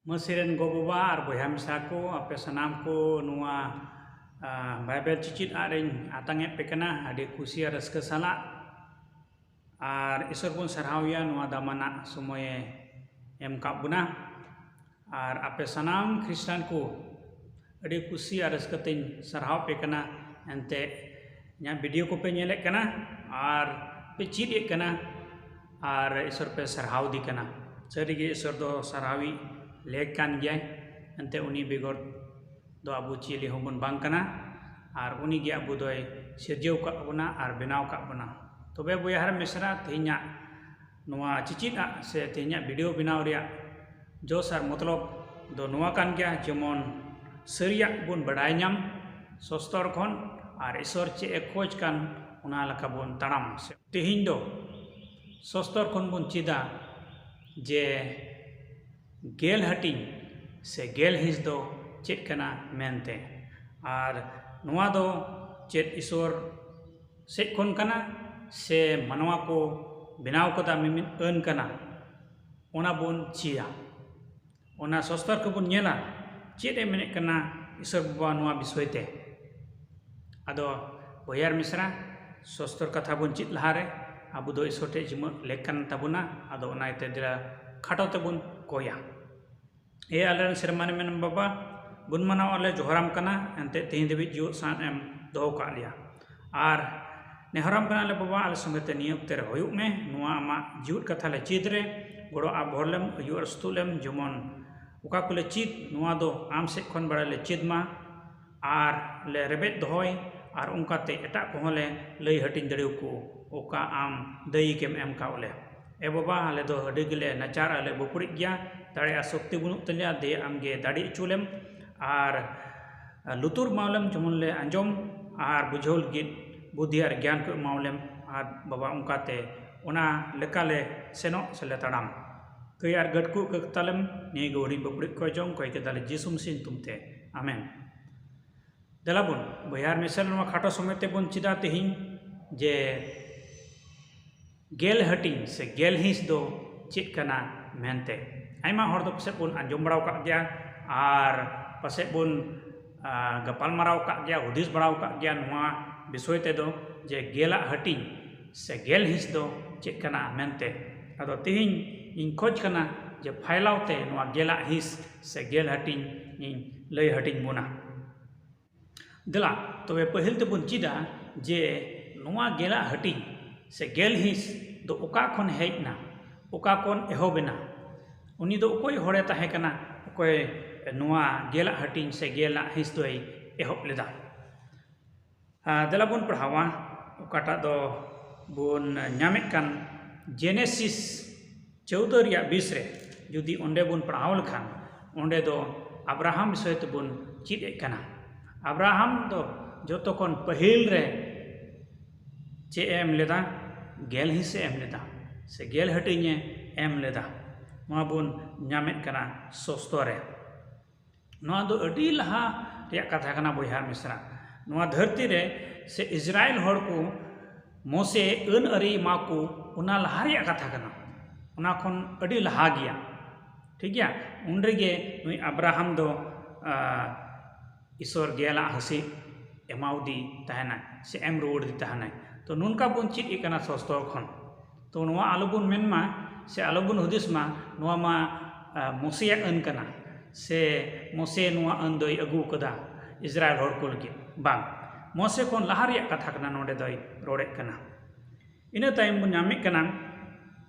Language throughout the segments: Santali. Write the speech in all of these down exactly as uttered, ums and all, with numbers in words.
ᱢᱟᱹᱥᱤ ᱨᱮᱱ ᱜᱚ-ᱵᱟᱵᱟ ᱟᱨ ᱵᱚᱭᱦᱟ ᱢᱤᱥᱨᱟ ᱠᱚ, ᱟᱯᱮ ᱥᱟᱱᱟᱢ ᱠᱚ ᱱᱚᱣᱟ, ᱟ, ᱵᱟᱭᱵᱮᱞ ᱪᱤᱪᱤᱫ ᱟᱜ ᱨᱮᱧ ᱟᱛᱟᱝ ᱮᱫ ᱯᱮ ᱠᱟᱱᱟ ᱟᱹᱰᱤ ᱠᱩᱥᱤ ᱟᱨ ᱨᱟᱹᱥᱠᱟᱹ ᱥᱟᱞᱟᱜ᱾ ᱟᱨ ᱤᱥᱚᱨ ᱵᱚᱱ ᱥᱟᱨᱦᱟᱣᱮᱭᱟ ᱱᱚᱣᱟ ᱫᱟᱢᱟᱱᱟᱜ ᱥᱚᱢᱚᱭᱮ ᱮᱢ ᱠᱟᱜ ᱵᱚᱱᱟ᱾ ᱟᱨ ᱟᱯᱮ ᱥᱟᱱᱟᱢ ᱠᱷᱨᱤᱥᱴᱟᱱ ᱠᱚ ᱟᱹᱰᱤ ᱠᱩᱥᱤ ᱟᱨ ᱨᱟᱹᱥᱠᱟᱹ ᱛᱮᱧ ᱥᱟᱨᱦᱟᱣ ᱯᱮ ᱠᱟᱱᱟ᱾ ᱮᱱᱛᱮ ᱤᱧᱟᱹᱜ ᱵᱷᱤᱰᱤᱭᱳ ᱠᱚᱯᱮ ᱧᱮᱞᱮᱫ ᱠᱟᱱᱟ ᱟᱨ ᱯᱮ ᱪᱮᱫ ᱮᱫ ᱠᱟᱱᱟ ᱟᱨ ᱤᱥᱚᱨ ᱯᱮ ᱥᱟᱨᱦᱟᱣ ᱫᱮ ᱠᱟᱱᱟ᱾ ᱥᱟᱹᱨᱤᱜᱮ ᱤᱥᱚᱨ ᱫᱚ ᱥᱟᱨᱦᱟᱣᱤᱡ ᱞᱮᱠ ᱠᱟᱱ ᱜᱮᱭᱟᱭ᱾ ᱮᱱᱛᱮ ᱩᱱᱤ ᱵᱮᱜᱚᱨ ᱫᱚ ᱟᱵᱚ ᱪᱤᱞᱤ ᱦᱚᱸᱵᱚᱱ ᱵᱟᱝ ᱠᱟᱱᱟ᱾ ᱟᱨ ᱩᱱᱤ ᱜᱮ ᱟᱵᱚ ᱫᱚᱭ ᱥᱤᱨᱡᱟᱹᱣ ᱠᱟᱜ ᱵᱚᱱᱟ ᱟᱨ ᱵᱮᱱᱟᱣ ᱠᱟᱜ ᱵᱚᱱᱟ᱾ ᱛᱚᱵᱮ ᱵᱚᱭᱦᱟ ᱟᱨ ᱢᱤᱥᱨᱟ, ᱛᱮᱦᱮᱧᱟᱜ ᱱᱚᱣᱟ ᱪᱤᱪᱤᱫ ᱟᱜ ᱥᱮ ᱛᱮᱦᱮᱧᱟᱜ ᱵᱷᱤᱰᱤᱭᱳ ᱵᱮᱱᱟᱣ ᱨᱮᱭᱟᱜ ᱡᱚᱥ ᱟᱨ ᱢᱚᱛᱞᱚᱵ ᱫᱚ ᱱᱚᱣᱟ ᱠᱟᱱ ᱜᱮᱭᱟ, ᱡᱮᱢᱚᱱ ᱥᱟᱹᱨᱤᱭᱟᱜ ᱵᱚᱱ ᱵᱟᱰᱟᱭ ᱧᱟᱢ ᱥᱚᱥᱛᱚᱨ ᱠᱷᱚᱱ, ᱟᱨ ᱤᱥᱚᱨ ᱪᱮᱫ ᱮ ᱠᱷᱚᱡᱽ ᱠᱟᱱ ᱚᱱᱟ ᱞᱮᱠᱟ ᱵᱚᱱ ᱛᱟᱲᱟᱢ᱾ ᱛᱮᱦᱮᱧ ᱫᱚ ᱥᱚᱥᱛᱚᱨ ᱠᱷᱚᱱ ᱵᱚᱱ ᱪᱮᱫᱟ ᱡᱮ ᱜᱮᱞ ᱦᱟᱹᱴᱤᱧ ᱥᱮ ᱜᱮᱞ ᱦᱤᱸᱥ ᱫᱚ ᱪᱮᱫ ᱠᱟᱱᱟ ᱢᱮᱱᱛᱮ, ᱟᱨ ᱱᱚᱣᱟ ᱫᱚ ᱪᱮᱫ ᱤᱥᱚᱨ ᱥᱮᱫ ᱠᱷᱚᱱ ᱠᱟᱱᱟ ᱥᱮ ᱢᱟᱱᱣᱟ ᱠᱚ ᱵᱮᱱᱟᱣ ᱠᱟᱫᱟ ᱢᱤᱢᱤᱫ ᱟᱹᱱ ᱠᱟᱱᱟ, ᱚᱱᱟ ᱵᱚᱱ ᱪᱮᱫᱟ᱾ ᱚᱱᱟ ᱥᱚᱥᱛᱚᱨ ᱠᱚᱵᱚᱱ ᱧᱮᱞᱟ, ᱪᱮᱫ ᱮ ᱢᱮᱱᱮᱫ ᱠᱟᱱᱟ ᱤᱥᱚᱨ ᱵᱟᱵᱟ ᱱᱚᱣᱟ ᱵᱤᱥᱚᱭ ᱛᱮ᱾ ᱟᱫᱚ ᱵᱚᱭᱦᱟ ᱟᱨ ᱢᱤᱥᱨᱟ, ᱥᱚᱥᱛᱚᱨ ᱠᱟᱛᱷᱟ ᱵᱚᱱ ᱪᱮᱫ ᱞᱟᱦᱟᱨᱮ ᱟᱵᱚ ᱫᱚ ᱤᱥᱚᱨ ᱴᱷᱮᱱ ᱡᱤᱢᱟᱹᱜ ᱞᱮᱠ ᱠᱟᱱ ᱛᱟᱵᱚᱱᱟ᱾ ᱟᱫᱚ ᱚᱱᱟ ᱤᱭᱟᱹᱛᱮ ᱫᱮᱞᱟ ᱠᱷᱟᱴᱚ ᱛᱮᱵᱚᱱ ᱠᱚᱭᱟ᱾ ᱮ ᱟᱞᱮᱨᱮᱱ ᱥᱮᱨᱢᱟ ᱨᱮ ᱢᱮᱱᱟᱢ ᱵᱟᱵᱟ, ᱜᱩᱱ ᱢᱟᱱᱟᱣ ᱟᱞᱮ ᱡᱚᱦᱟᱨᱟᱢ ᱠᱟᱱᱟ, ᱮᱱᱛᱮ ᱛᱮᱦᱮᱧ ᱫᱷᱟᱹᱵᱤᱡ ᱡᱤᱣᱮᱫ ᱥᱟᱶ ᱮᱢ ᱫᱚᱦᱚ ᱠᱟᱜ ᱞᱮᱭᱟ᱾ ᱟᱨ ᱱᱮᱦᱚᱨᱟᱢ ᱠᱟᱱᱟᱞᱮ ᱵᱟᱵᱟ, ᱟᱞᱮ ᱥᱚᱸᱜᱮ ᱛᱮ ᱱᱤᱭᱟᱹ ᱚᱠᱛᱮ ᱨᱮ ᱦᱩᱭᱩᱜ ᱢᱮ᱾ ᱱᱚᱣᱟ ᱟᱢᱟᱜ ᱡᱤᱣᱮᱫ ᱠᱟᱛᱷᱟ ᱞᱮ ᱪᱮᱫ ᱨᱮ ᱜᱚᱲᱚ ᱟᱨ ᱵᱷᱚᱨ ᱞᱮᱢ, ᱟᱹᱭᱩᱨ ᱟᱨ ᱥᱩᱛᱩᱜ ᱞᱮᱢ, ᱡᱮᱢᱚᱱ ᱚᱠᱟ ᱠᱚᱞᱮ ᱪᱮᱫ, ᱱᱚᱣᱟ ᱫᱚ ᱟᱢ ᱥᱮᱫ ᱠᱷᱚᱱ ᱵᱟᱲᱟᱭ ᱞᱮ ᱪᱮᱫ ᱢᱟ ᱟᱨ ᱞᱮ ᱨᱮᱵᱮᱫ ᱫᱚᱦᱚᱭ ᱟᱨ ᱚᱱᱠᱟᱛᱮ ᱮᱴᱟᱜ ᱠᱚᱦᱚᱸ ᱞᱮ ᱞᱟᱹᱭ ᱦᱟᱹᱴᱤᱧ ᱫᱟᱲᱮᱭᱟᱠᱚ, ᱚᱠᱟ ᱟᱢ ᱫᱟᱹᱭᱤᱠᱮᱢ ᱮᱢ ᱠᱟᱣ ᱞᱮ᱾ ᱮ ᱵᱟᱵᱟ, ᱟᱞᱮ ᱫᱚ ᱟᱹᱰᱤ ᱜᱮᱞᱮ ᱱᱟᱪᱟᱨ ᱟᱨ ᱞᱮ ᱵᱟᱹᱯᱲᱤᱡ ᱜᱮᱭᱟ, ᱫᱟᱲᱮ ᱟᱨ ᱥᱚᱠᱛᱤ ᱵᱟᱹᱱᱩᱜ ᱛᱟᱞᱮᱭᱟ, ᱫᱮ ᱟᱢᱜᱮ ᱫᱟᱲᱮ ᱦᱚᱪᱚ ᱞᱮᱢ ᱟᱨ ᱞᱩᱛᱩᱨ ᱮᱢᱟᱣᱞᱮᱢ ᱡᱮᱢᱚᱱ ᱞᱮ ᱟᱸᱡᱚᱢ ᱟᱨ ᱵᱩᱡᱷᱟᱹᱣ ᱞᱟᱹᱜᱤᱫ ᱵᱩᱫᱷᱤ ᱟᱨ ᱜᱮᱭᱟᱱ ᱠᱚ ᱮᱢᱟᱣᱞᱮᱢ᱾ ᱟᱨ ᱵᱟᱵᱟ, ᱚᱱᱠᱟᱛᱮ ᱚᱱᱟ ᱞᱮᱠᱟᱞᱮ ᱥᱮᱱᱚᱜ ᱥᱮᱞᱮ ᱛᱟᱲᱟᱢ᱾ ᱠᱟᱹᱭ ᱟᱨ ᱜᱟᱹᱴᱠᱩ ᱠᱟᱹᱠᱛᱟᱞᱮᱢ ᱱᱤᱭᱟᱹ ᱜᱮ ᱦᱩᱰᱤᱧ ᱵᱟᱹᱯᱲᱤᱡ ᱠᱚ ᱡᱚᱝ ᱠᱚᱭ ᱠᱮᱫᱟᱞᱮ ᱡᱤᱥᱩ ᱢᱟᱹᱥᱤ ᱧᱩᱛᱩᱢ ᱛᱮ, ᱟᱢᱮᱱ᱾ ᱫᱮᱞᱟ ᱵᱚᱱ ᱵᱚᱭᱦᱟ ᱟᱨ ᱢᱤᱥᱨᱟ, ᱱᱚᱣᱟ ᱠᱷᱟᱴᱚ ᱥᱚᱢᱚᱭ ᱛᱮᱵᱚᱱ ᱪᱮᱫᱟ ᱛᱮᱦᱮᱧ ᱡᱮ ᱜᱮᱞ ᱦᱟᱹᱴᱤᱧ ᱥᱮ ᱜᱮᱞ ᱦᱤᱸᱥ ᱫᱚ ᱪᱮᱫ ᱠᱟᱱᱟ ᱢᱮᱱᱛᱮ᱾ ᱟᱭᱢᱟ ᱦᱚᱲ ᱫᱚ ᱯᱟᱥᱮᱡ ᱵᱚᱱ ᱟᱸᱡᱚᱢ ᱵᱟᱲᱟ ᱟᱠᱟᱫ ᱜᱮᱭᱟ ᱟᱨ ᱯᱟᱥᱮᱡ ᱵᱚᱱ ᱜᱟᱯᱟᱞ ᱢᱟᱨᱟᱣ ᱟᱠᱟᱫ ᱜᱮᱭᱟ, ᱦᱩᱫᱤᱥ ᱵᱟᱲᱟ ᱟᱠᱟᱫ ᱜᱮᱭᱟ ᱱᱚᱣᱟ ᱵᱤᱥᱚᱭ ᱛᱮᱫᱚ, ᱡᱮ ᱜᱮᱞᱟᱜ ᱦᱟᱹᱴᱤᱧ ᱥᱮ ᱜᱮᱞ ᱦᱤᱸᱥ ᱫᱚ ᱪᱮᱫ ᱠᱟᱱᱟ ᱢᱮᱱᱛᱮ᱾ ᱟᱫᱚ ᱛᱮᱦᱮᱧ ᱤᱧ ᱠᱷᱚᱡᱽ ᱠᱟᱱᱟ ᱡᱮ ᱯᱷᱟᱭᱞᱟᱣ ᱛᱮ ᱱᱚᱣᱟ ᱜᱮᱞᱟᱜ ᱦᱤᱸᱥ ᱥᱮ ᱜᱮᱞ ᱦᱟᱹᱴᱤᱧ ᱤᱧ ᱞᱟᱹᱭ ᱦᱟᱹᱴᱤᱧ ᱵᱚᱱᱟ᱾ ᱫᱮᱞᱟ ᱛᱚᱵᱮ ᱯᱟᱹᱦᱤᱞ ᱛᱮᱵᱚᱱ ᱪᱮᱫᱟ ᱡᱮ ᱱᱚᱣᱟ ᱜᱮᱞᱟᱜ ᱦᱟᱹᱴᱤᱧ ᱥᱮ ᱜᱮᱞ ᱦᱤᱸᱥ ᱫᱚ ᱚᱠᱟ ᱠᱷᱚᱱ ᱦᱮᱡ ᱮᱱᱟ, ᱚᱠᱟ ᱠᱷᱚᱱ ᱮᱦᱚᱵ ᱮᱱᱟ᱾ ᱩᱱᱤ ᱫᱚ ᱚᱠᱚᱭ ᱦᱚᱲᱮ ᱛᱟᱦᱮᱸ ᱠᱟᱱᱟ, ᱚᱠᱚᱭ ᱱᱚᱣᱟ ᱜᱮᱞᱟᱜ ᱦᱟᱹᱴᱤᱧ ᱥᱮ ᱜᱮᱞᱟᱜ ᱦᱤᱸᱥ ᱫᱚᱭ ᱮᱦᱚᱵ ᱞᱮᱫᱟ? ᱫᱮᱞᱟ ᱵᱚᱱ ᱯᱟᱲᱦᱟᱣᱟ, ᱚᱠᱟᱴᱟᱜ ᱫᱚ ᱵᱚᱱ ᱧᱟᱢᱮᱫ ᱠᱟᱱ ᱡᱮᱱᱮᱥᱤᱥ ᱪᱳᱣᱫᱚ ᱨᱮᱭᱟᱜ ᱵᱤᱥ ᱨᱮ᱾ ᱡᱩᱫᱤ ᱚᱸᱰᱮ ᱵᱚᱱ ᱯᱟᱲᱦᱟᱣ ᱞᱮᱠᱷᱟᱱ, ᱚᱸᱰᱮ ᱫᱚ ᱟᱵᱨᱟᱦᱟᱢ ᱵᱤᱥᱚᱭ ᱛᱮᱵᱚᱱ ᱪᱮᱫ ᱮᱫ ᱠᱟᱱᱟ᱾ ᱟᱵᱨᱟᱦᱟᱢ ᱫᱚ ᱡᱚᱛᱚ ᱠᱷᱚᱱ ᱯᱟᱹᱦᱤᱞ ᱨᱮ ᱪᱮᱫ ᱮ ᱮᱢ ᱞᱮᱫᱟ? ᱜᱮᱞ ᱦᱤᱸᱥ ᱮ ᱮᱢ ᱞᱮᱫᱟ ᱥᱮ ᱜᱮᱞ ᱦᱟᱹᱴᱤᱧ ᱮ ᱮᱢ ᱞᱮᱫᱟ᱾ ᱱᱚᱣᱟ ᱵᱚᱱ ᱧᱟᱢᱮᱫ ᱠᱟᱱᱟ ᱥᱚᱥᱛᱚ ᱨᱮ᱾ ᱱᱚᱣᱟ ᱫᱚ ᱟᱹᱰᱤ ᱞᱟᱦᱟ ᱨᱮᱭᱟᱜ ᱠᱟᱛᱷᱟ ᱠᱟᱱᱟ ᱵᱚᱭᱦᱟ ᱢᱤᱥᱨᱟ᱾ ᱱᱚᱣᱟ ᱫᱷᱟᱹᱨᱛᱤ ᱨᱮ ᱥᱮ ᱤᱥᱨᱟᱭᱮᱞ ᱦᱚᱲ ᱠᱚ ᱢᱳᱥᱮ ᱟᱹᱱ ᱟᱹᱨᱤ ᱮᱢᱟ ᱠᱚ, ᱚᱱᱟ ᱞᱟᱦᱟ ᱨᱮᱭᱟᱜ ᱠᱟᱛᱷᱟ ᱠᱟᱱᱟ᱾ ᱚᱱᱟ ᱠᱷᱚᱱ ᱟᱹᱰᱤ ᱞᱟᱦᱟ ᱜᱮᱭᱟ, ᱴᱷᱤᱠ ᱜᱮᱭᱟ᱾ ᱩᱱ ᱨᱮᱜᱮ ᱱᱩᱭ ᱟᱵᱨᱟᱦᱟᱢ ᱫᱚ ᱤᱥᱚᱨ ᱜᱮᱞᱟᱜ ᱦᱟᱹᱥᱤ ᱮᱢᱟᱣᱫᱤ ᱛᱟᱦᱮᱱᱟᱭ ᱥᱮ ᱮᱢ ᱨᱩᱣᱟᱹᱲ ᱫᱤ ᱛᱟᱦᱮᱱᱟᱭ᱾ ᱛᱚ ᱱᱚᱝᱠᱟ ᱵᱚᱱ ᱪᱮᱫ ᱮᱫ ᱠᱟᱱᱟ ᱥᱚᱥᱛᱚᱨ ᱠᱷᱚᱱ᱾ ᱛᱚ ᱱᱚᱣᱟ ᱟᱞᱚᱵᱚᱱ ᱢᱮᱱ ᱢᱟ ᱥᱮ ᱟᱞᱚᱵᱚᱱ ᱦᱩᱫᱤᱥ ᱢᱟ ᱱᱚᱣᱟ ᱢᱟ ᱢᱳᱥᱮᱭᱟᱜ ᱟᱹᱱ ᱠᱟᱱᱟ ᱥᱮ ᱢᱳᱥᱮ ᱱᱚᱣᱟ ᱟᱹᱱ ᱫᱚᱭ ᱟᱹᱜᱩ ᱠᱟᱫᱟ ᱤᱥᱨᱟᱭᱮᱞ ᱦᱚᱲ ᱠᱚ ᱞᱟᱹᱜᱤᱫ᱾ ᱵᱟᱝ, ᱢᱳᱥᱮ ᱠᱷᱚᱱ ᱞᱟᱦᱟ ᱨᱮᱭᱟᱜ ᱠᱟᱛᱷᱟ ᱠᱟᱱᱟ, ᱱᱚᱰᱮ ᱫᱚᱭ ᱨᱚᱲᱮᱫ ᱠᱟᱱᱟ᱾ ᱤᱱᱟᱹ ᱛᱟᱭᱚᱢ ᱵᱚᱱ ᱧᱟᱢᱮᱫ ᱠᱟᱱᱟ